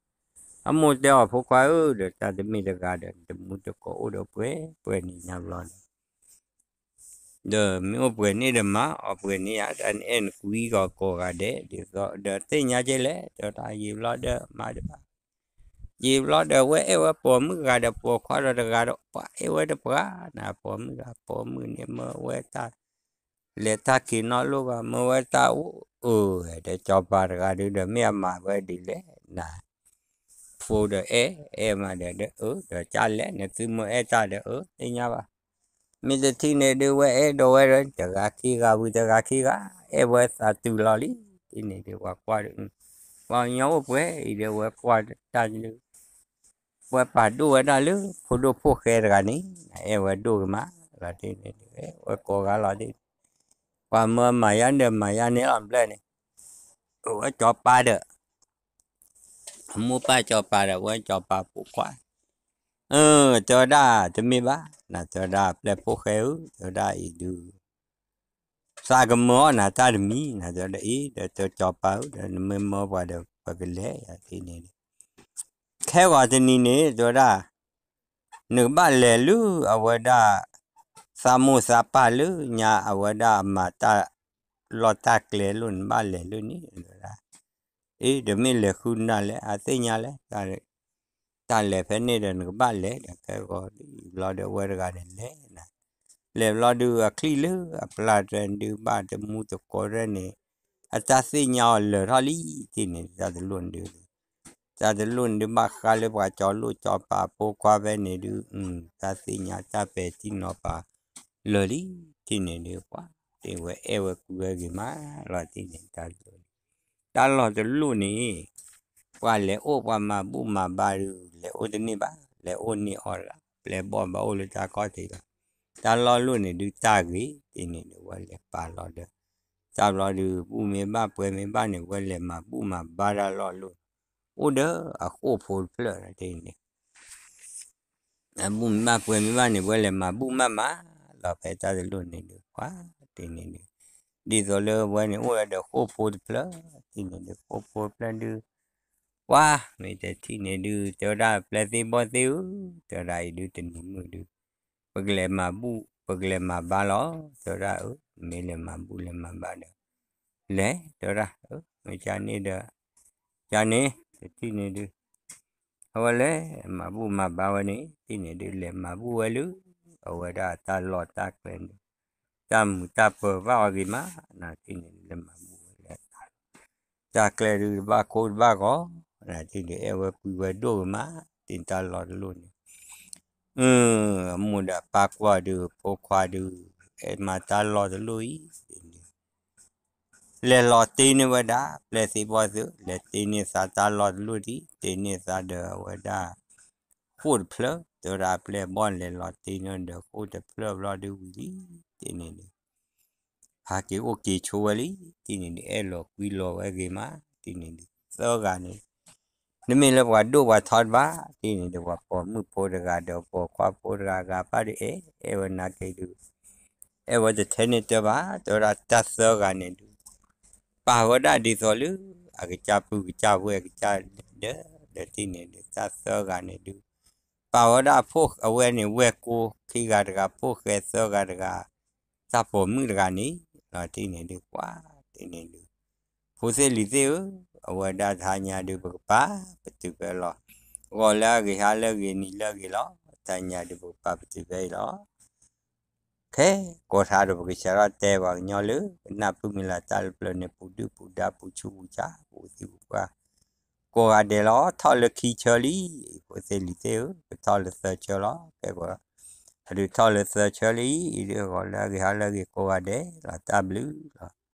အမိၢ်တဲအီၤဖိခွါဧၢ ဒီးတၢ်တမ့ၢ်တဂၤဒီး နတမူတကိးအိၣ်ဒီးပှဲၤပှဲၤန့ၣ်ညါဘျီန့ၣ် ဒီးမ့ၢ်အိၣ်ပှဲၤန့ၣ်ဒီးမၤအီၤပှဲၤန့ၣ်ဧါ, တၢ်နအဲၣ်နကွံဂီၤကိးဂၤဒဲး ဒ်သိးဒီးသ့ၣ်ညါကဲလဲၣ်, တဲဝဲဒၣ်ယံာ်ဘျီဒီးမၤတဘၣ်, ယံာ်ဘျီဒီးဝဲအဲၣ်ဝဲပိာ်မုၣ်ဂၤဒီးပိာ်ခွါဒီးတဂၤဒီး ပှၤအဲၣ်ဝဲတပှၤ, နပိာ်မုၣ်ဂၤပိာ်မုၣ်န့ၣ် မၢဝဲတၢ် လဲၤတၢ်က့ၤနီတလိၣ်ဘၣ်, မၢဝဲတၢ်အိၣ်အၢ, ဒီးစီၤပၤတဂၤဒုဒီး မ့ၢ်အမၤဝဲဒ်လဲၣ်နၤ, ဖိဒီးအဲၣ်, အဲၣ်မးဒီး ဒီးအၢ, ဒီးကၢ်လဲၣ် နသုမ့ၢ်အဲၣ်တၢ်ဒီးအၢ သ့ၣ်ညါဘၣ်, မ့ၢ်တထံၣ်န့ၣ်ဒု ဝဲအဲၣ်ဒိးဝဲဒီး တဂၤခံဂၤဝံၤတဂၤခံဂၤ, အဲၣ်ဝဲသးတုၤလီၤလံ, တထံၣ်န့ၣ်ဒု ပှၤကွၢ်ဒု, ပှၤကညီအိၣ်ပှဲၤအံၤဒီး ဝဲကွၢ်တၢ်ဒု ပှၤပာ်ဒိၣ်ဝဲဒၣ်လၢ ဖိဒိၣ်ဖိၣ်ဃဲတဂၤန့ၣ်, အဲၣ်ဝဲဒိၣ်ကမးလီၤတထံၣ်န့ၣ်ဒု အဲၣ်ဝဲကိးဂၤလီၤတထံၣ်န့ၣ်, ပှၤမၢမၤယါဒီးမၤယါန့ၣ်လီၤဘျဲၣ်န့ၣ်, အဝဲစီၤပၤဒီး အမိၢ်ပၢ်စီၤပၤဒီး အဝဲစီၤပၤဖိခွါ, အၢ တဲဝဲဒၣ်တမ့ၢ်ဘၣ်, နတဲဝဲဒၣ်ပျဲၢ်ဖိၣ်ဃဲဧၢ, တဲဝဲဒၣ်အံၤဒု သးကမၢအီၤနၤတၢ်တမံၤ, နတဲဝဲဒၣ်အံၤ ဒီးတဲစီၤပၤဧၢ, ဒီးနမ့ၢ်မၢပှၤဒီး ပကလဲၤယၤတထံၣ်န့ၣ်ဒု ခဲဂီၤတနံၤန့ၣ် တဲဝဲဒၣ် နကဘၣ်လဲၤလၢအဝဲဒၣ် သးမိၢ်သးပၢ်လၢညါ အဝဲဒၣ်အမၤတၢ်လီၢ်တၢ်ကျဲလိၣ် နဘၣ်လဲၤလၢန့ၣ် တဲဝဲဒၣ်, အ့ ဒီးမ့ၢ်လဲၤဃုနၤလဲၣ် အသ့ၣ်ညါလဲၣ်, တၢ်လဲၤဖဲန့ၣ်ဒီး နကဘၣ်လဲၤဒီး ခဲဂီၤလံဘျီဒီး အဝဲတဂၤန့ၣ်လဲၤနၤ, လဲၤဘျီဒု အချံၣ်လၢအပျၢ်တြဲၤဒု ဘၣ်တမူတကိးရဲၣ်န့ၣ်, အတၢ်သ့ၣ်ညါအီၤလၢာ်ထီၣ်လံ, တထံၣ်န့ၣ် တၢ်တလိၣ်န့ၣ်ဒု တၢ်တလိၣ်န့ၣ်ဒု ဘၣ်ဃးလၢပှၤကၠီၤလိၣ်ကၠီၤပၤဖိခွါဖဲန့ၣ်ဒု, တၢ်သ့ၣ်ညါတၢ်ပဲာ်ထံနီၤဖးလၢာ်လံ, တထံၣ်န့ၣ်ဒု ပှၤတ့ၢ်ဝဲအဲၣ်ဝဲကွံဝဲဂ့ၤမးလီၤ, တထံၣ်န့ၣ် တၢ်တလိၣ်န့ၣ် တၢ်လီၢ်တလိၣ်န့ၣ် ပှၤလဲၤအိၣ်ပှၤမၤဘူၣ်မၤဘါဒု လဲၤအိၣ်တန့ၢ်ဘၣ်, လဲၤအိၣ်န့ၢ်အီၤတဂၤ ပျဲၢ်ဘီၣ်ဘၣ်အိၣ်လၢတၢ်ခီၣ်ထံးလီၤ, တၢ်လီၢ်လိၣ်န့ၣ်ဒုတၢ်ဂ့ၤ, တထံၣ်န့ၣ်ဒု ဝဲလဲၤပာ်လီၤဒီး တၢ်ဘျီဒု ဘူၣ်မ့ၢ်ဘၣ်ပှဲၤမ့ၢ်ဘၣ်န့ၣ် ဝဲလဲၤမၤဘူၣ်မၤဘါတၢ်လီၢ်လိၣ်, အိၣ်ဒီးအဃိၣ်ဖိတဖျၢၣ်တထံၣ်န့ၣ် အဘူၣ်မ့ၢ်ဘၣ်ပှဲၤမ့ၢ်ဘၣ်န့ၣ် ဝဲလဲၤမၤဘူၣ်မၤမၤလီၤဖဲတၢ်တလိၣ်န့ၣ်ဒု ပှၤတထံၣ်န့ၣ်ဒု ဒ်သိးလၢဝဲန့ၣ်အိၣ်ဝဲဒီးဃိၣ်ဖိတဖျၢၣ်, တထံၣ်န့ၣ်ဒု ဃိၣ်ဖိတဖျၢၣ်ဒု ပှၤမ့ၢ်တထံၣ်န့ၣ်ဒု တဲဝဲဒၣ်ပျဲၢ်သ့ၣ်ဘီၣ်သ့ၣ်ဧၢ, တဲဝဲဒၣ်အံၤဒု တနံၤမုၢ်ဒု ပကလဲၤမၤဘူၣ် ပကလဲၤမၤဘါလီၤ, တဲဝဲဒၣ်အၢ မ့ၢ်လဲၤမၤဘူၣ်လဲၤမၤဘါဒီး လဲၤ တဲဝဲဒၣ် မ့ၢ်ကန့ၣ်ဒီး ကန့ၣ် တထံၣ်န့ၣ်ဒု အဝဲလဲၤမၤဘူၣ်မၤဘါဝဲန့ၣ် တထံၣ်န့ၣ်ဒု လဲၤမၤဘူၣ်ဝဲလၢ အဝဲဒၣ်တၢ်လီၢ်တၢ်ကျဲန့ၣ် တၢ်မုာ်တၢ်ပၢၤဘၣ်အီၤဂ့ၤမး, နတထံၣ်န့ၣ်ဒု လဲၤမၤဘူၣ်ဝဲလၢ တၢ်ကျဲဒု တဘၣ်ခိတဘၣ်ဂီၤ, နတထံၣ်ဒု အဲၣ်ဝဲကွံဝဲဒိၣ်ဂ့ၤမး, တထံၣ်န့ၣ်တၢ်လီၢ်တလိၣ်န့ၣ် အမိၢ်ဒီးပၢ်ကွၢ်ဒု ဖိခွါဒု အဲၣ်မးတၢ်လီၢ်တလိၣ်အံၤ လဲၤလီၤတ့န့ၢ်ဝဲဒၣ် ပျဲၢ်သ့ၣ်ဘီၣ်သ့ၣ် လဲၤတ့န့ၢ်သးတၢ်လီၢ်တလိၣ်ဒံး တ့န့ၢ်သးဒီးအဝဲဒၣ် ဃိၣ်တဖျၢၣ် တဲဝဲဒၣ်ပျဲၢ်ဘီၣ်လဲၤလီၤတ့န့ၢ်ဒီးဃိၣ်တဖျၢၣ်ဘျီဒုဝံၤလံ တထံၣ်န့ၣ်ဒု ဟးက့ၤအိၣ်က့ၤဆိဝဲလံ တထံၣ်န့ၣ်ဒု အဲၣ်လီၤကွံလီၤဝဲဂ့ၤမး တထံၣ်န့ၣ်ဒု သၢဂၤန့ၣ် တမ့ၢ်လၢပှၤဒိၣ်ပှၤထီတဘၣ် တထံၣ်န့ၣ်ဒု ပှၤပိာ်မုၣ်ဖိတဂၤဒီးပိာ်ခွါဖိတဂၤ ဂၤဖးဒုးအဲၣ် အဲၣ်ဝဲနၤက့ၤဒု အဲၣ်ဝဲတထဲန့ၣ်တဘၣ် တဲဝဲဒၣ်တၢ်သၢဂၤန့ၣ်ဒု ပာ်ဝဲဒၣ်ဒ်သိးလၢ အကစၢ်ပုၢ်ကစၢ်ဝဲၢ်ကစၢ်ဒီး ဒီးတထံၣ်န့ၣ်ဒု တၢ်သၢဂၤန့ၣ်ဒု ပာ်ဝဲဒၣ်ဖိအဝဲန့ၣ် ဝဲၢ်ကိခံဂၤတဂၤ ဖိၣ်ဃဲသၢဂၤတဂၤ တၢ်ပိာ်မုၣ်တဂၤန့ၣ် လီၤတထံၣ်န့ၣ်ဒု ပှၤတထံၣ်န့ၣ်ဒု ဖိသ့ၣ်လံၤသ့ၣ်ဧၢ, အဝဲဒၣ်တဟါညါဒု ပကပာ်ပတုာ်ဖဲလီၤ. ဂီၤလၢအဂ့ၤ ဟါလၢအဂ့ၤ နံၤလၢအဂ့ၤလီၤ. တဟါညါဒု ပကပာ်ပတုာ်ဖဲအံၤလီၤ. ခဲကိးထါဒီး ပကစးထီၣ်တဲပှၤကညီလၢ ကနၢ်ပၢၢ်မုာ်လၤတၢ်လၢပျၢၤန့ၣ် ပူၤဒုၣ်ပူၤဒါ ပူၤဆူးပူၤဆါ ပူၤသံပူၤပှၢ် ကိးဂၤဒဲးလီၤ. ထီၣ်လၢခံဆၢလံ, ဖိသ့ၣ်လံၤသ့ၣ်ဧၢ, ပထီၣ်လၢသၢဆၢလီၤ. ခဲကိးထါ အဒုးထီၣ်လၢသၢဆၢလံ, အံၤဒုးဂီၤလၢအဂ့ၤ ဟါလၢအဂ့ၤ ကိးဂၤဒဲးလီၤ. တၢ်ဘျုးလီၤ.